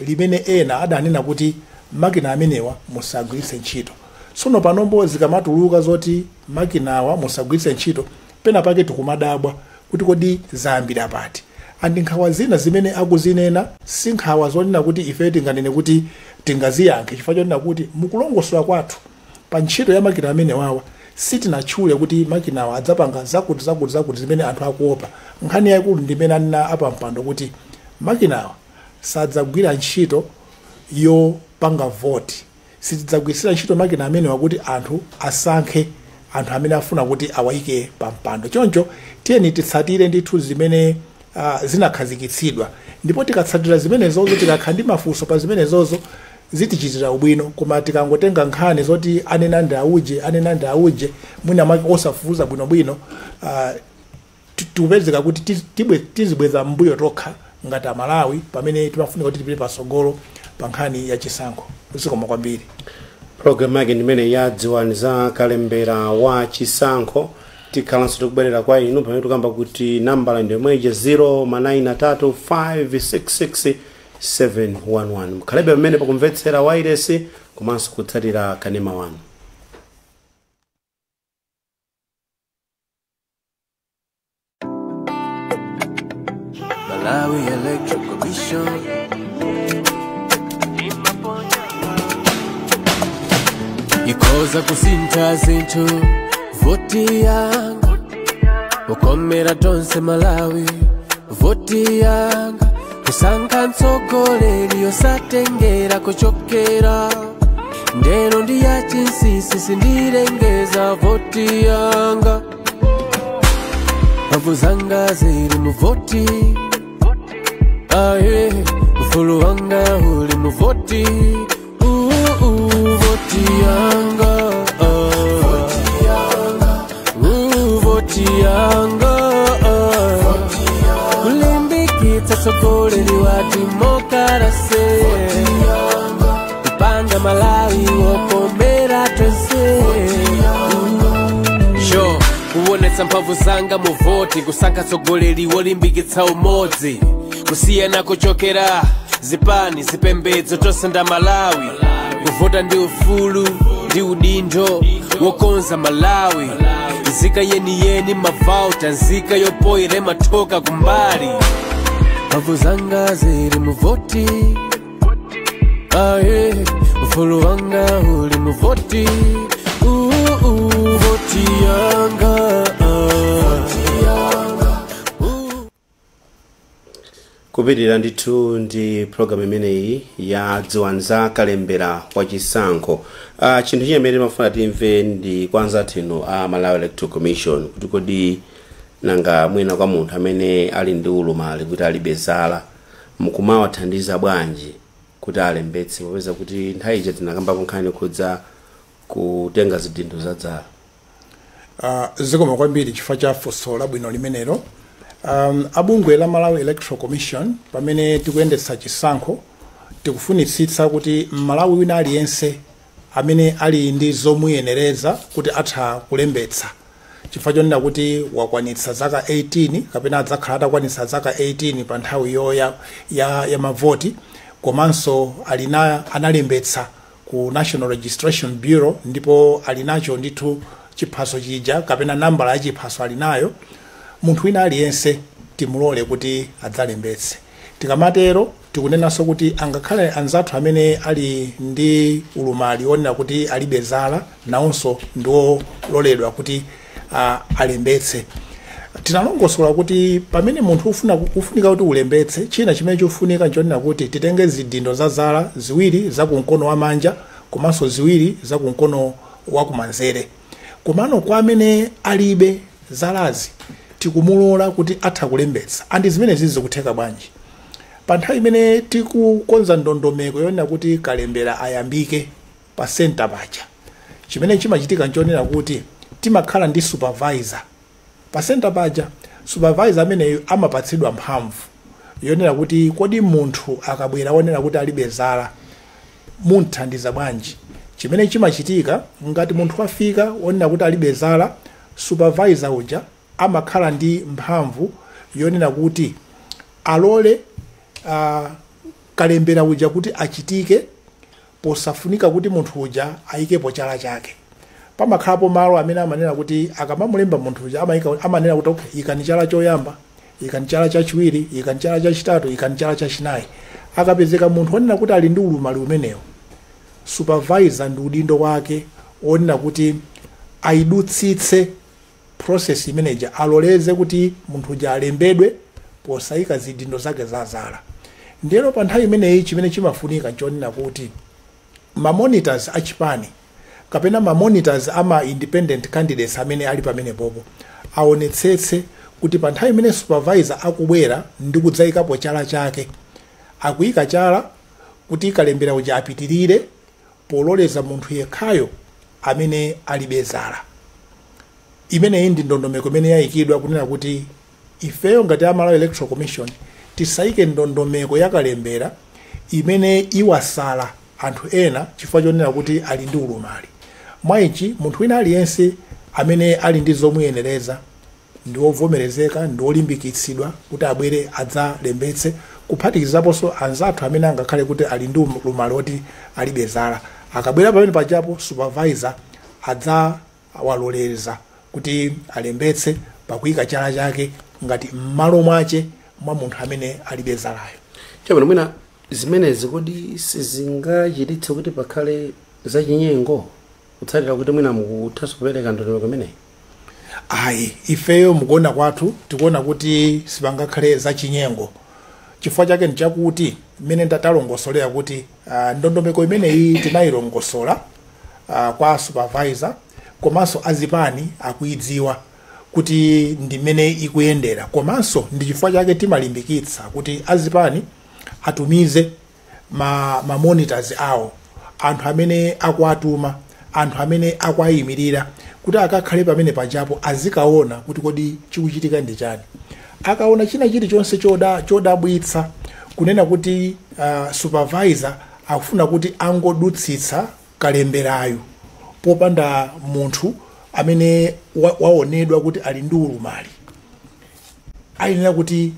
limene ena adanena kuti makina amenewa musagwiritse ntchito. Tsono panombo zikamatuluka zoti makinawa musagwiritse ntchito, pena pake tikumadabwa kuti kodi zayambira pati? Andi nkhawa zina zimene akuzinena si nkhawa zonena kuti ife tinganene kuti tingaziyankhe, chifukwa chonena kuti mukulongosola kwathu pa ntchito ya makina amenewawa sitinatchule kuti makinawa adzapanga zakuti zakuti zakuti zimene anthu akuopa. Nkhani yayikulu ndimene anena apampando kuti makinawa sadzagwira ntchito yopanga voti. Sitidzagwiritsira ntchito makina amenewa kuti anthu asankhe anthu amene afuna kuti awayike pa mpando. Choncho tiyeni titsatire ndithu zimene zinakhazikitsidwa, ndipo tikatsatira zimenezozo, tikakhala ndi mafunso pa zimenezozo, zitichitira ubwino. Koma tikangotenga nkhani zoti anena ndi auje, anena ndi auje, mwina mwake osafufuza bwinobwino, tikupezeka kuti tizibweza mbuyo tokha ngati Amalawi pamene timafunika kuti tipite patsogolo pa nkhani ya chisankho. Zikomo kwambiri.
Programu yake ndimene ya Dziwani za Kalembera wa Chisankho. Tikhalanso tikubwerera kwa inu pamene tikamba kuti nambala ndi yomweja, 0 9 5 6 6 711. Mukhalebe pamene pakumvetsera wairesi komanso kutsatira kanema wanu.
Malawi Electoral Commission ikhoza kusintha zinthu. Voti yanga ukomera tonse Malawi, voti yanga kusankha mtsogoleri yosatengera kuchokera ndeno ndi ya chinsinsi, sindilengeza. Voti yanga, mphamvu zanga zili mu voti, aye, ufulu wanga uli mu voti. Voti yanga, voti yanga, kulimbikitsa tsogoleri wa demokarasi, kupanga Malawi wokomera tonse. Sure, kuonetsa mphamvu zanga mu voti, kusankha tsogoleri wolimbikitsa umodzi, kusiyana kuchokera zipani, zipembedzo, tonse nda Malawi. Kuvota ndi ufulu ndi udindo wokonza Malawi. Nzika yeniyeni mavauta, nzika yopoyera imathoka kumbali. Mphamvu zanga zili mu voti, aye, ufulu wanga uli mu voti. Voti yanga.
Kupitirira ndithu ndi program imeneyi ya Dziwani za kalembera wa chisankho. Chinthu chimene timafuna timve ndi kwa anzathu inu a Malawi Electoral Commission kuti kodi nanga mwina kwa munthu amene ali ndi ulumali kuti alibe zala, mukumawathandiza bwanji kuti alembetse, popeza kuti nthawi ija tinakambapo nkhani yokhudza kutenga zidindo za zala?
Zikomo kwambiri chifukwa cha funso labwino limenelo. Abungwe la Malawi Electoral Commission, pamene tikuyendetsa chisankho, tikufunitsitsa kuti Mmalawi wina aliyense amene ali ndi zomuyenereza kuti atha kulembetsa, chifukwa chonena kuti wakwanitsa zaka 18 kapena adzakhala atakwanitsa zaka 18 pa nthawi yo ya mavoti, komanso alina analembetsa ku National Registration Bureau ndipo ali nacho ndithu chiphaso chija kapena nambala ya chiphaso ali nayo, munthu wina aliyense timulole kuti adzalembetse. Tikamatero tikunenanso kuti angakhale anzathu amene ali ndi ulumali wonena kuti alibe zala, nawonso ndiwololedwa kuti alembetse. Tinalongosola kuti pamene munthu ufunika kuti ulembetse, china chimene chikufunika nchonena kuti titenge zidindo za zala ziwiri za kumkono wa manja komanso ziwiri za kumkono wa kumanzere. Komano kwa amene alibe zalazi tikumulola kuti atha kulembetsa. Andi zimenezi zikutheka bwanji? Pa nthawi imene tikukonza ndondomeko yonena kuti kalembera ayambike pa center paja, chimene chimachitika nchonena kuti timakhala ndi supervisor pa center paja. Supervisor ameneyo amapatsidwa mphamvu yonena kuti kodi munthu akabwera wonena kuti alibe zala munthandiza bwanji? Chimene chimachitika, ngati munthu afika wonena kuti alibe zala, supervisor uja amakhala ndi mphamvu yonena kuti alole kalembera uja kuti achitike posafunika kuti munthu uja ayikepo chala chake. Pamakhalapo malo amene amanena kuti akamamulemba munthu uja amanena kuti okay, ikani chala choyamba, ikani chala chachiwiri, ikani chala chachitatu, ikani chala chachinayi. Akapezeka munthu onena kuti ali ndi ulumali umenewo, supervisor ndi udindo wake onena kuti ayidutsitse process imeneja, aloleze kuti munthu uja alembedwe posayika zidindo zake za zala. Ndiyeno pa nthawi imeneyi chimene chimafunika nchonena kuti ma monitors achipani kapena ma monitors ama independent candidates amene ali pamenepopo aonetsetse kuti pa nthawi imene supervisor akubwera ndi kudzayikapo chala chake, akuyika chala kuti kalembera uja apitirire pololeza munthu yekhayo amene alibe zala. Imeneyi ndi ndondomeko imene yayikidwa kunena kuti ifeyo ngati a Malawi Electoral Commission tisayike ndondomeko yakalembera imene iwasala anthu ena chifukwa chonena kuti ali ndi ulumali. Mwayichi munthu wina aliyense amene ali ndi zomuyenereza ndi wovomerezeka, ndi wolimbikitsidwa kuti abwere adzalembetse, kuphatikizaponso anzathu amene angakhale kuti ali ndi ulumali woti alibe zala. Akabwera pamene pajapo, supervisor adzawaloleza kuti alembetse pakuyika chala chake ngati m'malo mwache mwa munthu amene alibe zalayo.
Chabwino, mwina zimenezi kodi sizingachititse kuti pakhale zachinyengo, kutsatira kuti mwina mukuthanso kupereka ndondomeko imeneyi?
Ayi, ifeyo mukuona kwathu tikuona kuti sipangakhale zachinyengo. Chifukwa chake nchakuti mmene ndatalongosolera kuti ndondomeko imeneyi tinayilongosola kwa supervisor, komanso azipani akuidziwa kuti ndi mmene ikuyendera. Komanso ndi chifukwa chake timalimbikitsa kuti azipani atumize ma monitors awo, anthu amene akuatuma, anthu amene akuayimirira, kuti akakhale pamene pajapo azikaona kuti kodi chikuchitika ndi chani. Akaona china chilichonse chodabwitsa, kunena kuti supervisor akufuna kuti angodutsitsa kalemberayo popanda munthu amene waonedwa kuti ali ndi ulumali, ayenera kuti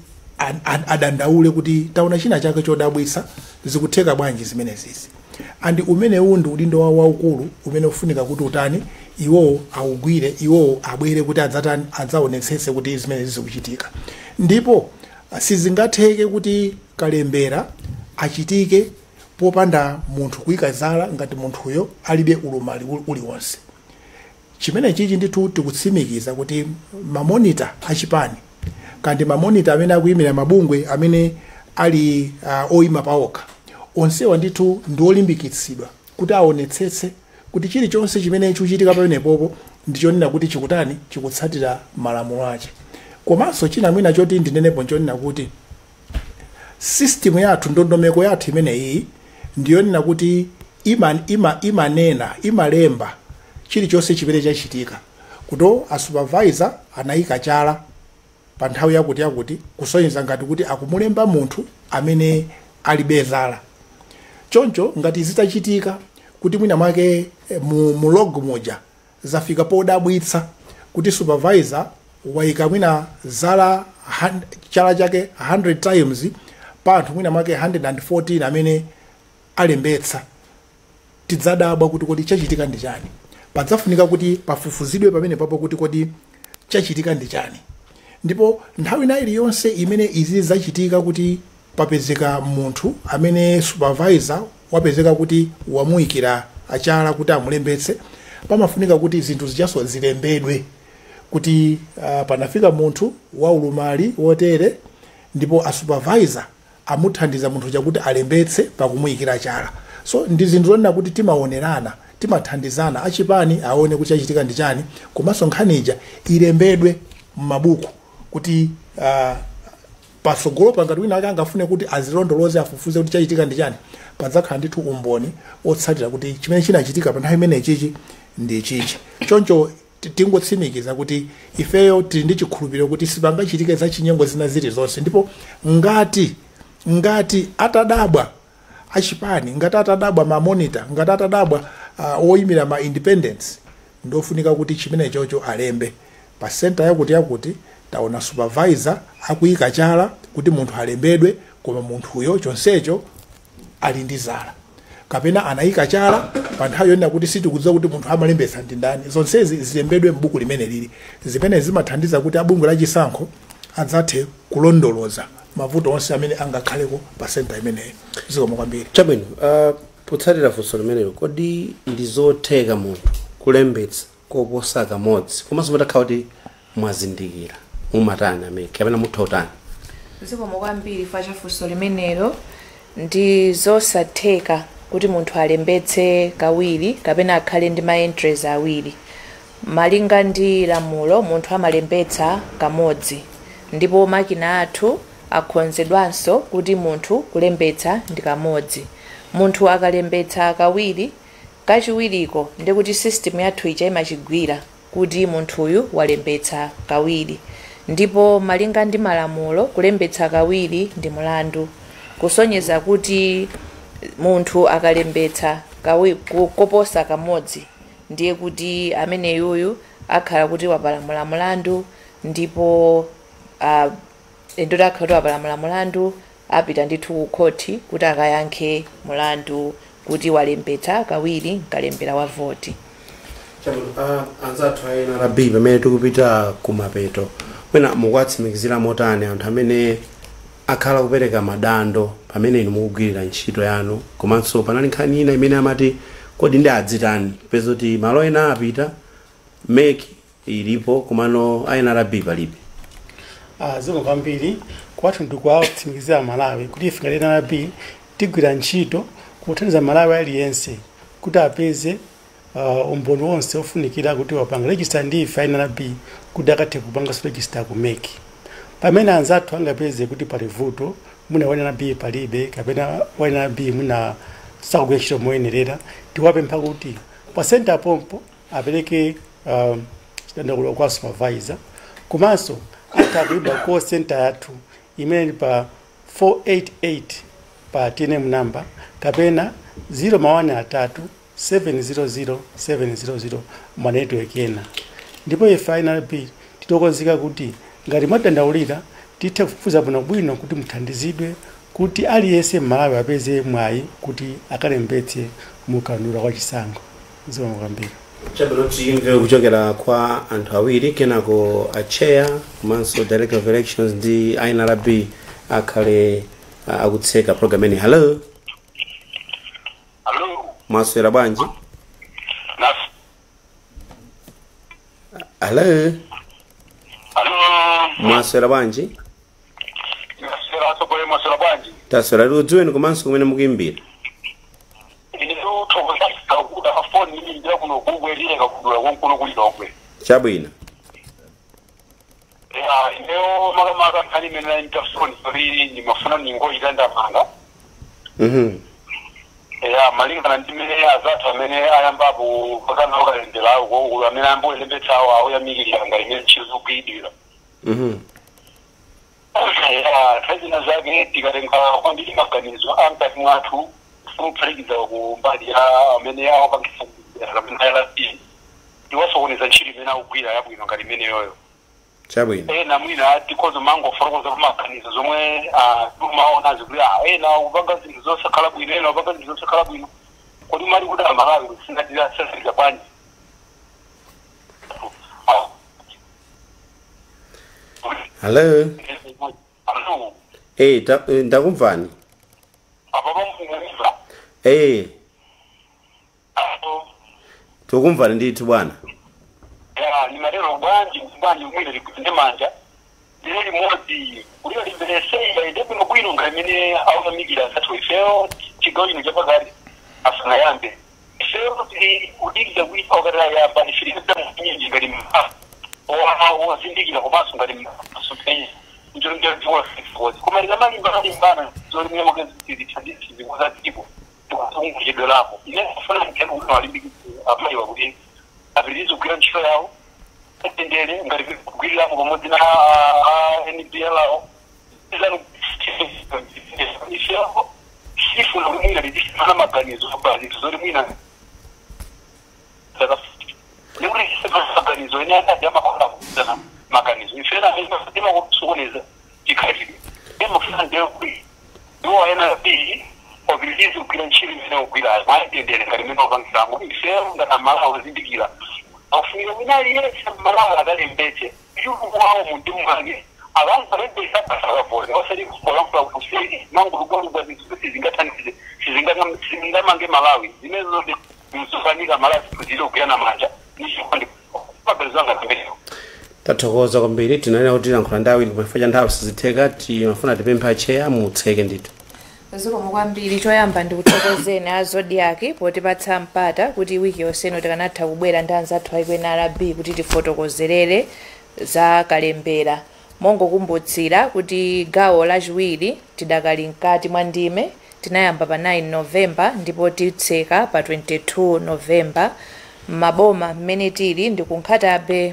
adandaule kuti taona china chake chodabwitsa, zikutheka bwanji zimenezizi? Andi umenewu ndi udindo wawo waukulu umene ufunika kuti utani, iwowo awugwire, iwowo abwere kuti adzatani, adzaonetsetse kuti zimenezi zikuchitika. Ndipo sizingatheke kuti kalembera achitike popanda munthu kuyika zala ngati munthuyo alibe ulumali uliwonse. Chimene chichi ndithu tikutsimikiza kuti ma monitor achipani kandi ma monitor amene akuyimira mabungwe amene Ali oyima paokha onsewa ndithu ndi olimbikitsidwa kuti aonetsetse kuti chilichonse chimene chikuchitika pamenepopo ndichonena kuti chikutani, chikutsatira malamulo ache. Komanso china mwina choti ndinenepo nchonena kuti system yathu, ndondomeko yathu imeneyi ndiyonena kuti imanena, imalemba chilichonse chimene chachitika, kuti a supervisor anayika chala pa nthawi yakuti yakuti, kusonyeza ngati kuti akumulemba munthu amene alibe zala. Choncho ngati zitachitika kuti mwina mwake mu log muja zafika podabwitsa kuti supervisor wayika mwina zala chala chake 100 times pa anthu mwina mwake 114 amene alembetsa, tidzadabwa kuti kodi chachitika ndi chani. Padzafunika kuti pafufuzidwe pamene papo kuti kodi chachitika ndi chani. Ndipo nthawi ina iliyonse imene izi zachitika, kuti papezeka munthu amene supervisor wapezeka kuti wamuyikira achala kuti amulembetse, pamafunika kuti zinthu zichaso zilembedwe kuti panafika munthu waulumali wotere, ndipo a supervisor amuthandiza munthu chakuti alembetse pakumuyikira chala. So ndi zinthu zonena kuti timaonerana, timathandizana, achipani aone kuti chachitika ndi chani, komanso nkhani ija ilembedwe m'mabuku kuti patsogolo pangati wina ake angafune kuti azilondoloze, afufuze kuti chachitika ndi chani, padzakhala ndithu umboni otsatira kuti chimene chinachitika pa nthawi imene chichi ndi chichi. Choncho tingotsimikiza kuti ifeyo tili ndi chikhulupiriro kuti sipangachitike za chinyengo zina zilizonse. Ndipo ngati atadabwa achipani, ngati atadabwa ma monitor, ngati atadabwa oyimira ma independents, ndofunika kuti chimene chocho alembe pa center yakuti yakuti taona supervisor akuyika chala kuti munthu alembedwe, koma munthuyo chonsecho ali ndi zala, kapena anayika chala pa nthawi yonena kuti sitikudziwa kuti munthu amalembetsa ndi ndani. Zonsezi zilembedwe m'buku limene lili, zimene zimathandiza kuti abungwe la chisankho adzathe kulondoloza mavuto onse amene angakhaleko pa center imeneyo. Zikomo kwambiri.
Chabwino, potsatira funso limenelo, kodi ndi zotheka munthu kulembetsa koposa kamodzi, komanso mutakhala kuti mwazindikira mumatani amene kapena mutha utani?
Zikomo kwambiri fa chafunso limenelo. Ndi zosatheka kuti munthu alembetse kawiri kapena akhale ndi ma entries awiri. Malinga ndi lamulo, munthu amalembetsa kamodzi, ndipo makina athu akhonzedwanso kuti munthu kulembetsa ndi kamodzi. Munthu akalembetsa kawiri, kachiwiriko ndikuti system yathu ija imachigwira kuti munthuyu walembetsa kawiri. Ndipo malinga ndi malamulo, kulembetsa kawiri ndi mulandu, kusonyeza kuti munthu akalembetsa koposa kamodzi, ndiye kuti ameneyuyu akhala kuti wapalamula mulandu, ndipo ndoti akhala kuti wapalamula mulandu, apita ndithu ku khoti kuti akayankhe mulandu kuti walembetsa kawiri nkalembera wa voti.
Chabwino, anzathu a NRB, pamene tikupita kumapeto, mwina mukuwatsimikizira motani anthu amene akhala kupereka madando pamene inu mukugwirira ntchito yanu? Komanso panali nkhani ina imene amati kodi ndi adzitani peza kuti malo ena apita, MEC ilipo komano a NRB palibe?
Zikomo kwambiri. Kwathu ndikuwatsimikizira Malawi kuti ife ngati NRB tigwira ntchito kuthandiza Malawi aliyense kuti apeze umboni wonse ofunikira kuti wapanga register ndi ife NRB, kuti akathe kupanganso register ku MEC. Pamene anzathu angapeze kuti pali vuto, mwina wa NRB palibe kapena wa NRB mwina sakugwira ntchito moyenerera, tiwapempha kuti pa center pompo apereke chidandaulo kwa supervisor, komanso atha kuimba call center yathu imene ili pa 488 pa TNM number, kapena 0 3 700 700 ma network ena. Ndipo ife NRB titokonzeka kuti ngati mwadandaulira, tithe kufufuza bwinobwino kuti muthandizidwe, kuti aliyense m'Malawi apeze mwayi kuti akalembetse mukaundula kwa chisankho. Zikomo kwambiri.
Chabwino, timve kuchokera kwa anthu awiri, kenako a chair komanso director of elections ndi NRB akhale akutseka program imeneyi. Hello.
Hello.
Mwaswera bwanji?
Nas.
Hello.
Hello.
Mwaswera bwanji?
Maswera atsogoleri, mwaswera bwanji?
Taswera, tikudziweni komanso kumene mukuimbira.
Ine ndikuthokoza kuda foni ndira kuno kungwerire kudula konkuno kuli Lilongwe.
Chabwino.
Ya, ineyo makamaka nkhani imene naimta foni kuti ndimafuna ningochita ndamanga. Ya, malingana ndi mmene azathu amene ayambapo pakana okalemberawo konkulo amene ayamba kulembetsawo awoyamikira ngati imene ntchito zikuyidwira. Ya, nthawi zina zake tikatenga kwambiri maganizo amkati mwathu kuphatikiza ku mbali ya amene awapangisa amene ayalap ndiwasokoneza ntchito imene akugwira yabwino ngati imeneyoyo.
Chabwino.
Ena mwina tikhoza mangofotokoza kumaganizo zomwe timaona zikuti ena kupanga zinthu zosakhala bwino, ena kupanga zinthu zosakhala bwino, kodi mali kuti Amalawi kusingatira bwanji?
Hello.
Alo.
Ndakumvani.
Apapo mkumva? Alo.
Tikumvani ndithu bwana.
Ya, ni matero bwanji bwanji mwine ndi manja ndile limodzi kulio limbereseya inde bwino bwino ngamene auyamikira zathu ifeyo chigawo chino chapakati asanayambe ifeyo tili kudikira kuti okatira yamba ifilipita nyinji ngati wozindikira komanso ngati masopenya njolimjazikozi koma likamalimbana zolimyamokezithandizizikuza dziko tikuchedwe lako. Ine kufuna mthengo kuti walimbikitse amayiwa kuti apitirize kugwira ntchito yawo atendere ngati kugwiriramo pamodzi na NPL awo ifeyo sifuna kuti mwina lizisimana maganizo pa zinthu zoti mwina nekuti maganizo ene akadi amakhola kuzana maganizo ifena timakusokoneza chikhalidwe emafuna ndeyo kuti iwo NRB apitirize kugwira ntchito imene akugwirayo mwatendere ngati imene opangiramo. Ifeyo ngati Amalawi ozindikira afunika wina aliyense Malawi akalembetse ichuluku wawo mumtima mwake akangalembesa basa akavota osati kulankhula kuseri mangolugwalugwa zinthu zoti zingathandize sizingamange Malawi zimene zoti mzofanika Malawi zile kugwirana manja nichikondi maganizo anga pamenepo.
Tathokoza kwambiri. Tinanena kuti tilankhula ndi awiri koma chifukwa cha nthawi sizitheka, timafuna tipemphe acheya mutseke ndithu.
Zikomo kwambiri. Choyamba ndikuthokozeni a Zodiak potipatsa mpata kuti wiki yonseno tikanatha kubwera ndi anzathu aku NRB kuti tifotokozerere za kalembera. Mongokumbutsira kuti gawo lachiwiri tidakali mkati mwa ndime, tinayamba pa 9 Novemba ndipo titseka pa 22 Novemba. Maboma mmene tili ndi ku Nkhata Bay,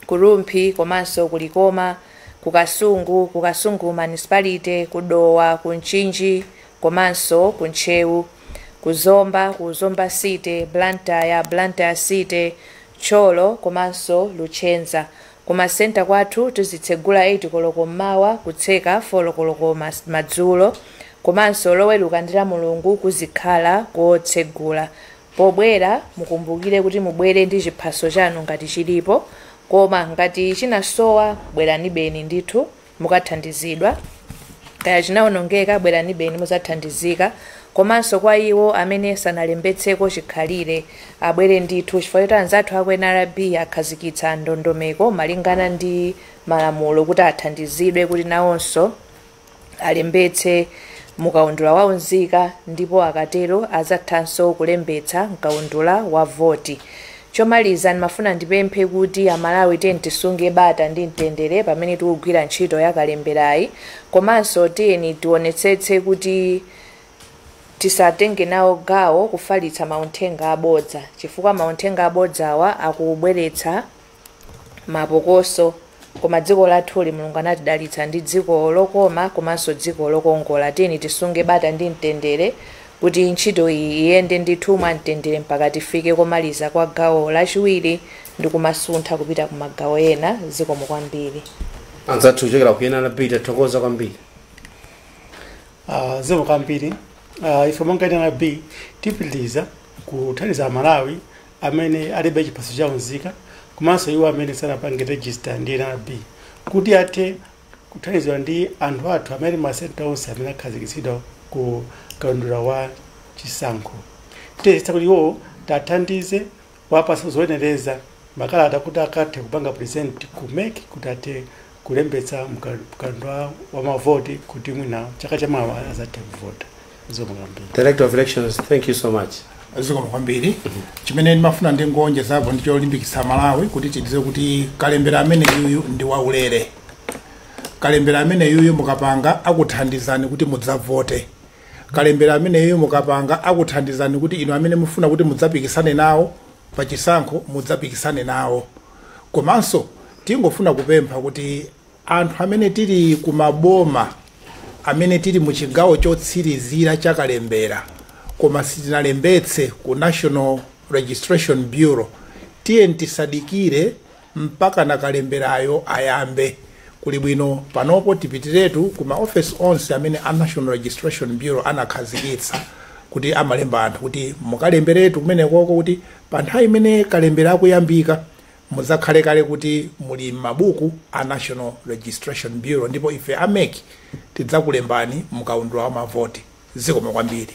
ku Rumphi komanso ku Likoma, ku Kasungu, ku Kasungu Municipality, ku Dowa, ku Mchinji komanso ku Ntcheu, ku Zomba, ku Zomba City, Blantyre, Blantyre City, Thyolo komanso Luchenza. Kumasenta kwathu tizitsegula 8 koloko mmawa kutseka 4 koloko madzulo, komanso Loweruka ndi la Mulungu kuzikhala kotsegula. Pobwera mukumbukire kuti mubwere ndi chiphaso chanu ngati chilipo, koma ngati chinasowa bwerani beni ndithu mukathandizidwa, kaya chinawonongeka bwerani beni muzathandizika. Komanso kwa iwo amene sanalembetseko chikhalire abwere ndithu, chifukwa choti anzathu aku NRB akhazikitsa ndondomeko malingana ndi malamulo kuti athandizidwe kuti nawonso alembetse mukaundula wa unzika, ndipo akatero azathanso kulembetsa mkaundula wa voti. Chomaliza ndimafuna ndipemphe kuti Amalawi tiyeni tisunge bata ndi mtendere pamene tikugwira ntchito ya kalemberayi, komanso tiyeni tionetsetse kuti tisatenge nawo gawo kufalitsa mauthenga abodza, chifukwa mauthenga abodzawa akubweretsa mapokoso. Koma dziko lathuli Mulungu anatidalitsa ndi dziko lokoma komanso dziko lokongola. Tiyeni tisunge bata ndi mtendere kuti ntchito iyi iyende ndithu mwa mtendere mpaka tifike komaliza kwa gawo lachiwiri ndi kumasuntha kupita ku magawo ena. Zikomo kwambiri.
Anzathu kuchokera ku NRB, tathokoza kwambiri.
Zikomo kwambiri. Ife monga NRB tipitiliza kuthandiza Amalawi amene alibe chiphaso cha unzika komanso iwo amene sanapange register ndi NRB kuti athe kuthandizidwa ndi anthu athu amene masenta onse amene akhazikitsidwa ku kaundula wa chisankho. Tiyesesa kuti iwo tathandize wapasa zoyenereza makalata kuti akathe kupanga present ku MEC kuti athe kulembetsa mkaundula wa mavoti kuti mwina chaka chamawa azathe kuvota. Zikomo kwambiri.
Director of Elections, thank you so much.
Zikomo kwambiri. Chimene ndimafuna ndingonjezapo ndi cholimbikitsa Malawi kuti tidziwe kuti kalembera amene yuyu ndi waulere. Kalembera amene yuyu mukapanga akuthandizani kuti mudzavote. Kalembera amene yuyu mukapanga akuthandizani kuti inu amene mufuna kuti mudzapikisane nawo pachisankho mudzapikisane nawo. Komanso tingofuna kupempha kuti anthu amene tili kumaboma, amene tili mu chigawo chotsirizira cha kalembera koma sitinalembetse ku National Registration Bureau, tiye tisadikire mpaka na kalemberayo ayambe. Kuli bwino panopo tipitiretu ku maofesi onse amene a National Registration Bureau anakhazikitsa kuti amalemba anthu, kuti mukalemberetu kumenekoko, kuti pa nthawi imene kalembera akuyambika mudzakhale kale kuti muli m'mabuku a National Registration Bureau, ndipo ife a MEC tidzakulembani mukaundula wa mavoti. Zikomo kwambiri.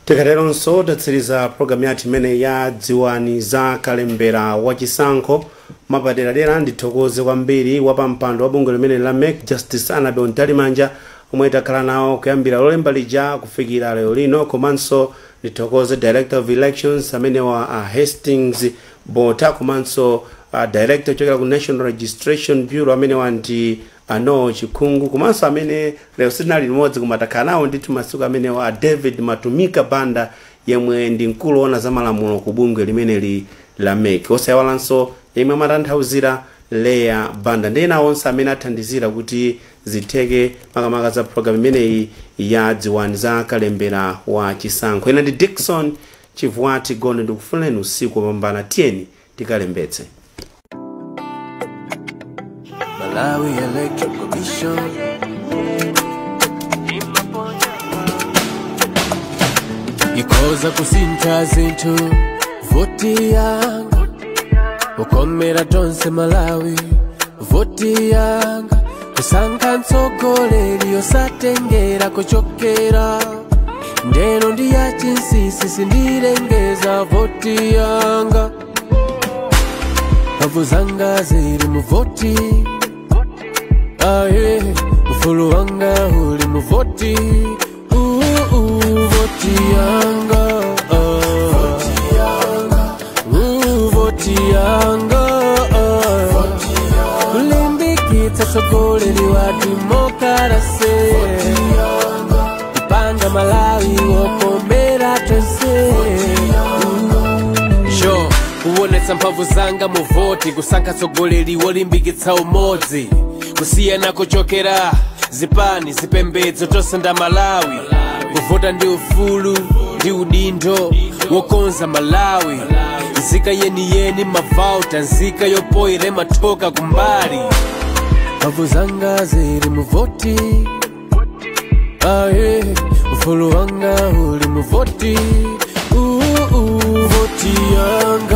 Tikateronso tatsiriza programu yathu imene ya Dziwani za Kalembera Wachisankho. Mapaderadera ndithokoze kwambiri wapampando wa bungwe limene la MEC, Justice Annabel Mtalimanja, omwe takhala nawo kuyambira lolemba lija kufikira lero lino. Komanso ndithokoze Director of Elections amene wa Hastings Bota, komanso Director ochokera ku National Registration Bureau amene wa ndi ano Chikhungu, komanso amene lero sitinali limodzi koma takhala nawo ndithu masiku amenewa, a David Matumika Banda, yemwe ndi mkulu woona za malamulo ku bungwe limeneli la MEC. Osayiwalanso yemwe amatanthauzira, Leya Banda, ndi ena onse amene athandizira kuti zitheke, makamaka za programu imeneyi ya Dziwani za Kalembera wa Chisankho. Ine ndi Dickson Chivwati Gondo, ndikufunireni usiku wopambana. Tiyeni tikalembetse.
Malawi Electoral Commission. Ikhoza kusintha zinthu voti yanga, ukomera tonse Malawi voti yanga, kusankha mtsogoleri osatengera kuchokera ndeno ndi ya chinsinsi, sindilengeza voti yanga. Mphamvu zanga zili mu voti, aye, ufulu wanga uli mu voti. Voti yanga, voti yanga, kulimbikitsa tsogoleri wa demokarasi, kupanga Malawi wokomera tonse. Sure, kuonetsa mphamvu zanga mu voti, kusankha tsogoleri wolimbikitsa umodzi, kusiyana kuchokera zipani, zipembedzo, tonse nda Malawi. Kuvota ndi ufulu ndi udindo wokonza Malawi. Nzika yeniyeni mavauta, nzika yopoyere mathoka kumbali. Mphamvu zanga zili mu voti, aye, ufulu wanga uli mu voti. Voti yanga.